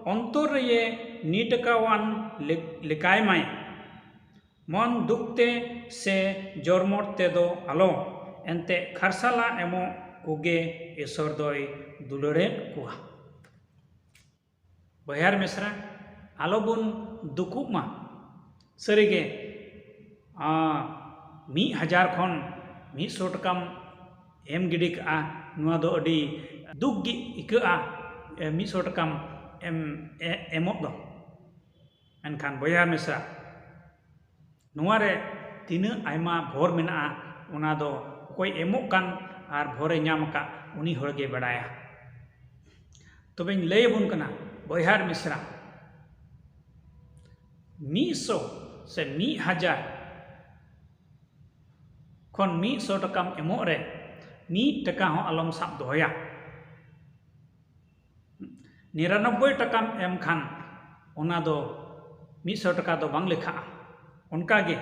ᱚᱱᱛᱚᱨ ᱨᱮᱭᱮ ᱱᱤᱴᱟᱹᱠᱟᱣᱟᱱ ᱞᱮ-, ᱞᱮᱠᱟᱭ ᱢᱟᱭ᱾ ᱢᱚᱱ ᱫᱩᱠ ᱛᱮ ᱥᱮ ᱡᱚᱨᱢᱚᱴ ᱛᱮᱫᱚ ᱟᱞᱚ, ᱮᱱᱛᱮ ᱠᱷᱟᱨᱥᱟᱞᱟ ᱮᱢᱚᱜ ᱠᱚᱜᱮ ᱤᱥᱚᱨ ᱫᱚᱭ ᱫᱩᱞᱟᱹᱲᱮᱫ ᱠᱚᱣᱟ᱾ ᱵᱚᱭᱦᱟᱨ ᱢᱤᱥᱨᱟ, ᱟᱞᱚᱵᱚᱱ ᱫᱩᱠᱩᱜ ᱢᱟ᱾ ᱥᱟᱹᱨᱤᱜᱮ, ᱟᱸ, ᱢᱤᱫ ᱦᱟᱡᱟᱨ ᱠᱷᱚᱱ ᱢᱤᱫ ᱥᱚ ᱴᱟᱠᱟᱢ ᱮᱢ ᱜᱤᱰᱤ ᱠᱟᱜᱼᱟ, ᱱᱚᱣᱟ ᱫᱚ ᱟᱹᱰᱤ ᱫᱩᱠ ᱜᱮ ᱟᱹᱭᱠᱟᱹᱜᱼᱟ, ᱮ, ᱢᱤᱫ ᱥᱚ ᱴᱟᱠᱟᱢ ᱮᱢ, ᱮ-, ᱮᱢᱚᱜ ᱫᱚ᱾ ᱢᱮᱱᱠᱷᱟᱱ ᱵᱚᱭᱦᱟ ᱢᱤᱥᱨᱟ, ᱱᱚᱣᱟ ᱨᱮ ᱛᱤᱱᱟᱹᱜ ᱟᱭᱢᱟ ᱵᱷᱚᱨ ᱢᱮᱱᱟᱜᱼᱟ, ᱚᱱᱟ ᱫᱚ ᱚᱠᱚᱭ ᱮᱢᱚᱜ ᱠᱟᱱ ᱟᱨ ᱵᱷᱚᱨᱮ ᱧᱟᱢ ᱟᱠᱟᱫ, ᱩᱱᱤ ᱦᱚᱲ ᱜᱮ ᱵᱟᱰᱟᱭᱟ᱾ ᱛᱚᱵᱮᱧ ᱞᱟᱹᱭ ᱟᱵᱚᱱ ᱠᱟᱱᱟ, ᱵᱚᱭᱦᱟ ᱟᱨ ᱢᱤᱥᱨᱟ, ᱢᱤᱫ ᱥᱚ ᱥᱮ ᱢᱤᱫ ᱦᱟᱡᱟᱨ ᱠᱷᱚᱱ ᱢᱤᱫ ᱥᱚ ᱴᱟᱠᱟᱢ ᱮᱢᱚᱜ ᱨᱮ, ᱢᱤᱫ ᱴᱟᱠᱟ ᱦᱚᱸ ᱟᱞᱚᱢ ᱥᱟᱵ ᱫᱚᱦᱚᱭᱟ᱾ ᱱᱤᱨᱟᱱᱚᱵᱵᱳᱭ ᱴᱟᱠᱟᱢ ᱮᱢ ᱠᱷᱟᱱ, ᱚᱱᱟ ᱫᱚ ᱢᱤᱫ ᱥᱚ ᱴᱟᱠᱟ ᱫᱚ ᱵᱟᱝ ᱞᱮᱠᱷᱟᱜᱼᱟ᱾ ᱚᱱᱠᱟᱜᱮ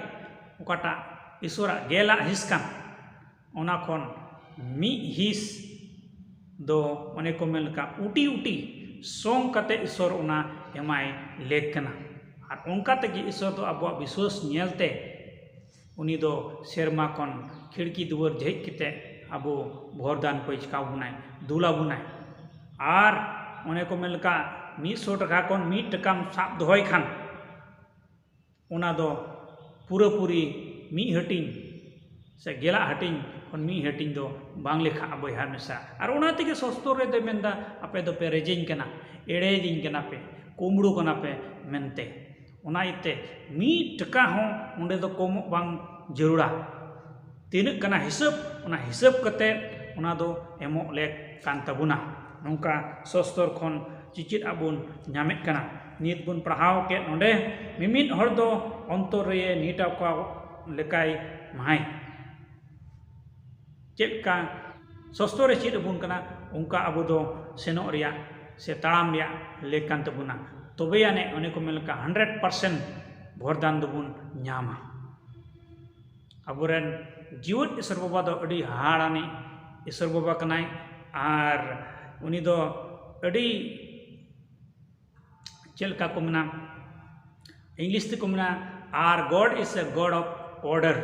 ᱚᱠᱟᱴᱟᱜ ᱤᱥᱚᱨᱟᱜ ᱜᱮᱞᱟᱜ ᱦᱤᱸᱥ ᱠᱟᱱ, ᱚᱱᱟ ᱠᱷᱚᱱ ᱢᱤᱫ ᱦᱤᱸᱥ ᱫᱚ ᱚᱱᱮ ᱠᱚ ᱢᱮᱱ ᱞᱮᱠᱟ ᱩᱴᱤ ᱩᱴᱤ ᱥᱚᱝ ᱠᱟᱛᱮ ᱤᱥᱚᱨ ᱚᱱᱟ ᱮᱢᱟᱭ ᱞᱮᱠ ᱠᱟᱱᱟ᱾ ᱟᱨ ᱚᱱᱠᱟ ᱛᱮᱜᱮ ᱤᱥᱚᱨ ᱫᱚ ᱟᱵᱚᱣᱟᱜ ᱵᱤᱥᱣᱟᱹᱥ ᱧᱮᱞᱛᱮ ᱩᱱᱤ ᱫᱚ ᱥᱮᱨᱢᱟ ᱠᱷᱚᱱ ᱠᱷᱤᱲᱠᱤ ᱫᱩᱣᱟᱹᱨ ᱡᱷᱮᱡ ᱠᱟᱛᱮ ᱟᱵᱚ ᱵᱷᱚᱨ ᱫᱟᱱ ᱠᱚᱭ ᱪᱤᱠᱟᱹ ᱵᱚᱱᱟᱭ, ᱫᱩᱞ ᱟᱵᱚᱱᱟᱭ᱾ ᱟᱨ ᱚᱱᱮ ᱠᱚ ᱢᱮᱱ ᱞᱮᱠᱟ, ᱢᱤᱫ ᱥᱚ ᱴᱟᱠᱟ ᱠᱷᱚᱱ ᱢᱤᱫ ᱴᱟᱠᱟᱢ ᱥᱟᱵ ᱫᱚᱦᱚᱭ ᱠᱷᱟᱱ, ᱚᱱᱟ ᱫᱚ ᱯᱩᱨᱟᱹᱯᱩᱨᱤ ᱢᱤᱫ ᱦᱟᱹᱴᱤᱧ ᱥᱮ ᱜᱮᱞᱟᱜ ᱦᱟᱹᱴᱤᱧ ᱠᱷᱚᱱ ᱢᱤᱫ ᱦᱟᱹᱴᱤᱧ ᱫᱚ ᱵᱟᱝ ᱞᱮᱠᱷᱟᱜᱼᱟ, ᱵᱚᱭᱦᱟ ᱢᱤᱥᱨᱟ᱾ ᱟᱨ ᱚᱱᱟ ᱛᱮᱜᱮ ᱥᱚᱥᱛᱚᱨ ᱨᱮᱫᱚᱭ ᱢᱮᱱᱫᱟ, ᱟᱯᱮ ᱫᱚᱯᱮ ᱨᱮᱡᱮᱧ ᱠᱟᱱᱟ, ᱮᱲᱮᱭᱮᱫᱤᱧ ᱠᱟᱱᱟ ᱯᱮ, ᱠᱩᱢᱵᱽᱲᱩ ᱠᱟᱱᱟ ᱯᱮ ᱢᱮᱱᱛᱮ᱾ ᱚᱱᱟ ᱤᱭᱟᱹᱛᱮ ᱢᱤᱫ ᱴᱟᱠᱟ ᱦᱚᱸ ᱚᱸᱰᱮ ᱫᱚ ᱠᱚᱢᱚᱜ ᱵᱟᱝ ᱡᱟᱹᱨᱩᱲᱟ᱾ ᱛᱤᱱᱟᱹᱜ ᱠᱟᱱᱟ ᱦᱤᱥᱟᱹᱵ, ᱚᱱᱟ ᱦᱤᱥᱟᱹᱵ ᱠᱟᱛᱮ ᱚᱱᱟ ᱫᱚ ᱮᱢᱚᱜ ᱞᱮᱠ ᱠᱟᱱ ᱛᱟᱵᱚᱱᱟ᱾ ᱱᱚᱝᱠᱟ ᱥᱚᱥᱛᱚᱨ ᱠᱷᱚᱱ ᱪᱮᱪᱮᱫ ᱟᱵᱚᱱ ᱧᱟᱢᱮᱫ ᱠᱟᱱᱟ᱾ ᱱᱤᱛ ᱵᱚᱱ ᱯᱟᱲᱦᱟᱣ ᱠᱮᱫ ᱱᱚᱰᱮ, ᱢᱤᱢᱤᱫ ᱦᱚᱲ ᱫᱚ ᱚᱱᱛᱚᱨ ᱨᱮᱭᱮ ᱱᱤᱴᱟᱹᱠᱟᱣ ᱞᱮᱠᱟᱭ ᱢᱟᱭ᱾ ᱪᱮᱫ ᱞᱮᱠᱟ ᱥᱚᱥᱛᱚᱨᱮ ᱪᱮᱫ ᱟᱵᱚᱱ ᱠᱟᱱᱟ, ᱚᱱᱠᱟ ᱟᱵᱚ ᱫᱚ ᱥᱮᱱᱚᱜ ᱨᱮᱭᱟᱜ ᱥᱮ ᱛᱟᱲᱟᱢ ᱨᱮᱭᱟᱜ ᱞᱮᱠ ᱠᱟᱱ ᱛᱟᱵᱚᱱᱟ᱾ ᱛᱚᱵᱮ ᱟᱹᱱᱤᱡ ᱚᱱᱮ ᱠᱚ ᱢᱮᱱ ᱞᱮᱠᱟ hundred percent ᱵᱷᱚᱨᱫᱟᱱ ᱫᱚᱵᱚᱱ ᱧᱟᱢᱟ᱾ ᱟᱵᱚᱨᱮᱱ ᱡᱤᱣᱮᱫ ᱤᱥᱚᱨ ᱵᱟᱵᱟ ᱫᱚ ᱟᱹᱰᱤ ᱦᱟᱦᱟᱲᱟᱱᱤᱡ ᱤᱥᱚᱨ ᱵᱟᱵᱟ ᱠᱟᱱᱟᱭ᱾ ᱟᱨ ᱩᱱᱤ ᱫᱚ ᱟᱹᱰᱤ, ᱪᱮᱫ ᱞᱮᱠᱟ ᱠᱚ ᱢᱮᱱᱟ, ᱤᱝᱞᱤᱥ ᱛᱮᱠᱚ ᱢᱮᱱᱟ, "Our God is a God of order."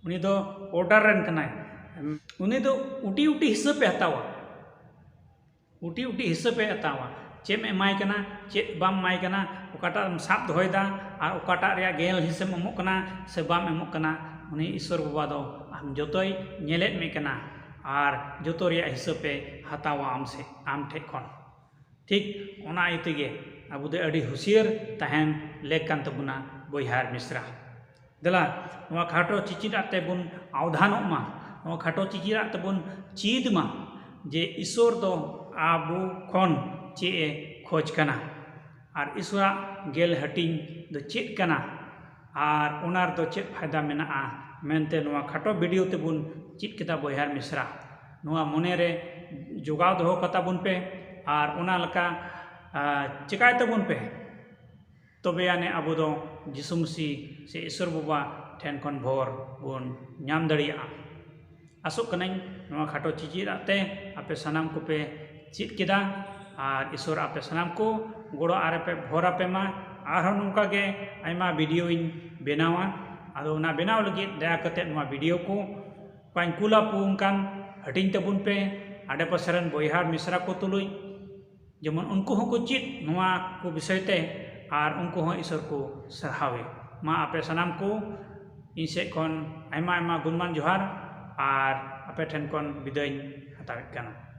ᱩᱱᱤ ᱫᱚ ᱚᱨᱰᱟᱨ ᱨᱮᱱ ᱠᱟᱱᱟᱭ᱾ ᱩᱱᱤ ᱫᱚ ᱩᱴᱤ ᱩᱴᱤ ᱦᱤᱥᱟᱹᱵ ᱮ ᱦᱟᱛᱟᱣᱟ, ᱩᱴᱤ ᱩᱴᱤ ᱦᱤᱥᱟᱹᱵ ᱮ ᱦᱟᱛᱟᱣᱟ᱾ ᱪᱮᱫ ᱮᱢ ᱮᱢᱟᱭ ᱠᱟᱱᱟ, ᱪᱮᱫ ᱵᱟᱢ ᱮᱢᱟᱭ ᱠᱟᱱᱟ, ᱚᱠᱟᱴᱟᱜ ᱮᱢ ᱥᱟᱵ ᱫᱚᱦᱚᱭᱮᱫᱟ ᱟᱨ ᱚᱠᱟᱴᱟᱜ ᱨᱮᱭᱟᱜ ᱜᱮᱞ ᱦᱤᱸᱥᱮᱢ ᱮᱢᱚᱜ ᱠᱟᱱᱟ ᱥᱮ ᱵᱟᱢ ᱮᱢᱚᱜ ᱠᱟᱱᱟ, ᱩᱱᱤ ᱤᱥᱚᱨ ᱵᱟᱵᱟ ᱫᱚ ᱟᱢ ᱡᱚᱛᱚᱭ ᱧᱮᱞᱮᱫ ᱢᱮ ᱠᱟᱱᱟ ᱟᱨ ᱡᱚᱛᱚ ᱨᱮᱭᱟᱜ ᱦᱤᱥᱟᱹᱵ ᱮ ᱦᱟᱛᱟᱣᱟ ᱟᱢ ᱥᱮ, ᱟᱢ ᱴᱷᱮᱡ ᱠᱷᱚᱱ᱾ ᱴᱷᱤᱠ ᱚᱱᱟ ᱤᱭᱟᱹ ᱛᱮᱜᱮ ᱟᱵᱚ ᱫᱚ ᱟᱹᱰᱤ ᱦᱩᱥᱤᱭᱟᱹᱨ ᱛᱟᱦᱮᱱ ᱞᱮᱠ ᱠᱟᱱ ᱛᱟᱵᱚᱱᱟ ᱵᱚᱭᱦᱟ ᱟᱨ ᱢᱤᱥᱨᱟ᱾ ᱫᱮᱞᱟ, ᱱᱚᱣᱟ ᱠᱷᱟᱴᱚ ᱪᱤᱪᱤᱫᱟᱜ ᱛᱮᱵᱚᱱ ᱟᱣᱫᱷᱟᱱᱚᱜ ᱢᱟ, ᱱᱚᱣᱟ ᱠᱷᱟᱴᱚ ᱪᱤᱪᱤᱫᱟᱜ ᱛᱮᱵᱚᱱ ᱪᱮᱫ ᱢᱟ ᱡᱮ ᱤᱥᱚᱨ ᱫᱚ ᱟᱵᱚ ᱠᱷᱚᱱ ᱪᱮᱫ ᱮ ᱠᱷᱚᱡᱽ ᱠᱟᱱᱟ ᱟᱨ ᱤᱥᱚᱨᱟᱜ ᱜᱮᱞ ᱦᱟᱹᱴᱤᱧ ᱫᱚ ᱪᱮᱫ ᱠᱟᱱᱟ ᱟᱨ ᱚᱱᱟ ᱨᱮᱫᱚ ᱪᱮᱫ ᱯᱷᱟᱭᱫᱟ ᱢᱮᱱᱟᱜᱼᱟ ᱢᱮᱱᱛᱮ ᱱᱚᱣᱟ ᱠᱷᱟᱴᱚ ᱵᱷᱤᱰᱤᱭᱳ ᱛᱮᱵᱚᱱ ᱪᱮᱫ ᱠᱮᱫᱟ ᱵᱚᱭᱦᱟ ᱟᱨ ᱢᱤᱥᱨᱟ᱾ ᱱᱚᱣᱟ ᱢᱚᱱᱮ ᱨᱮ ᱡᱚᱜᱟᱣ ᱫᱚᱦᱚ ᱠᱟᱛᱟ ᱵᱚᱱ ᱯᱮ ᱟᱨ ᱚᱱᱟ ᱞᱮᱠᱟ, ᱟ, ᱪᱮᱠᱟᱭ ᱛᱟᱵᱚᱱ ᱯᱮ᱾ ᱛᱚᱵᱮ ᱟᱹᱱᱤᱡ ᱟᱵᱚ ᱫᱚ ᱡᱤᱥᱩ ᱢᱟᱹᱥᱤ ᱥᱮ ᱤᱥᱚᱨ ᱵᱟᱵᱟ ᱴᱷᱮᱱ ᱠᱷᱚᱱ ᱵᱷᱚᱨ ᱵᱚᱱ ᱧᱟᱢ ᱫᱟᱲᱮᱭᱟᱜᱼᱟ᱾ ᱟᱥᱚᱜ ᱠᱟᱹᱱᱟᱹᱧ ᱱᱚᱣᱟ ᱠᱷᱟᱴᱚ ᱪᱤᱪᱤᱫᱟᱜ ᱛᱮ ᱟᱯᱮ ᱥᱟᱱᱟᱢ ᱠᱚᱯᱮ ᱪᱮᱫ ᱠᱮᱫᱟ ᱟᱨ ᱤᱥᱚᱨ ᱟᱯᱮ ᱥᱟᱱᱟᱢ ᱠᱚ ᱜᱚᱲᱚ ᱟᱨᱮ ᱯᱮ ᱵᱷᱚᱨ ᱟᱯᱮ ᱢᱟ᱾ ᱟᱨᱦᱚᱸ ᱱᱚᱝᱠᱟ ᱜᱮ ᱟᱭᱢᱟ ᱵᱷᱤᱰᱤᱭᱳᱧ ᱵᱮᱱᱟᱣᱟ᱾ ᱟᱫᱚ ᱚᱱᱟ ᱵᱮᱱᱟᱣ ᱞᱟᱹᱜᱤᱫ ᱫᱟᱭᱟ ᱠᱟᱛᱮ ᱱᱚᱣᱟ ᱵᱷᱤᱰᱤᱭᱳ ᱠᱚ ᱚᱠᱟᱧ ᱠᱩᱞ ᱟᱯᱮ ᱠᱟᱱ ᱦᱟᱹᱴᱤᱧ ᱛᱟᱵᱚᱱ ᱯᱮ ᱟᱰᱮ ᱯᱟᱥᱮ ᱨᱮᱱ ᱵᱚᱭᱦᱟ ᱟᱨ ᱢᱤᱥᱨᱟ ᱠᱚ ᱛᱩᱞᱩᱡ, ᱡᱮᱢᱚᱱ ᱩᱱᱠᱩ ᱦᱚᱸᱠᱚ ᱪᱮᱫ ᱱᱚᱣᱟ ᱠᱚ ᱵᱤᱥᱚᱭ ᱛᱮ ᱟᱨ ᱩᱱᱠᱩ ᱦᱚᱸ ᱤᱥᱚᱨ ᱠᱚ ᱥᱟᱨᱦᱟᱣᱮ᱾ ᱢᱟ ᱟᱯᱮ ᱥᱟᱱᱟᱢ ᱠᱚ ᱤᱧ ᱥᱮᱫ ᱠᱷᱚᱱ ᱟᱭᱢᱟ ᱟᱭᱢᱟ ᱜᱩᱱᱢᱟᱱ ᱡᱚᱦᱟᱨ ᱟᱨ ᱟᱯᱮ ᱴᱷᱮᱱ ᱠᱷᱚᱱ ᱵᱤᱫᱟᱹᱭ ᱤᱧ ᱦᱟᱛᱟᱣᱮᱫ ᱠᱟᱱᱟ᱾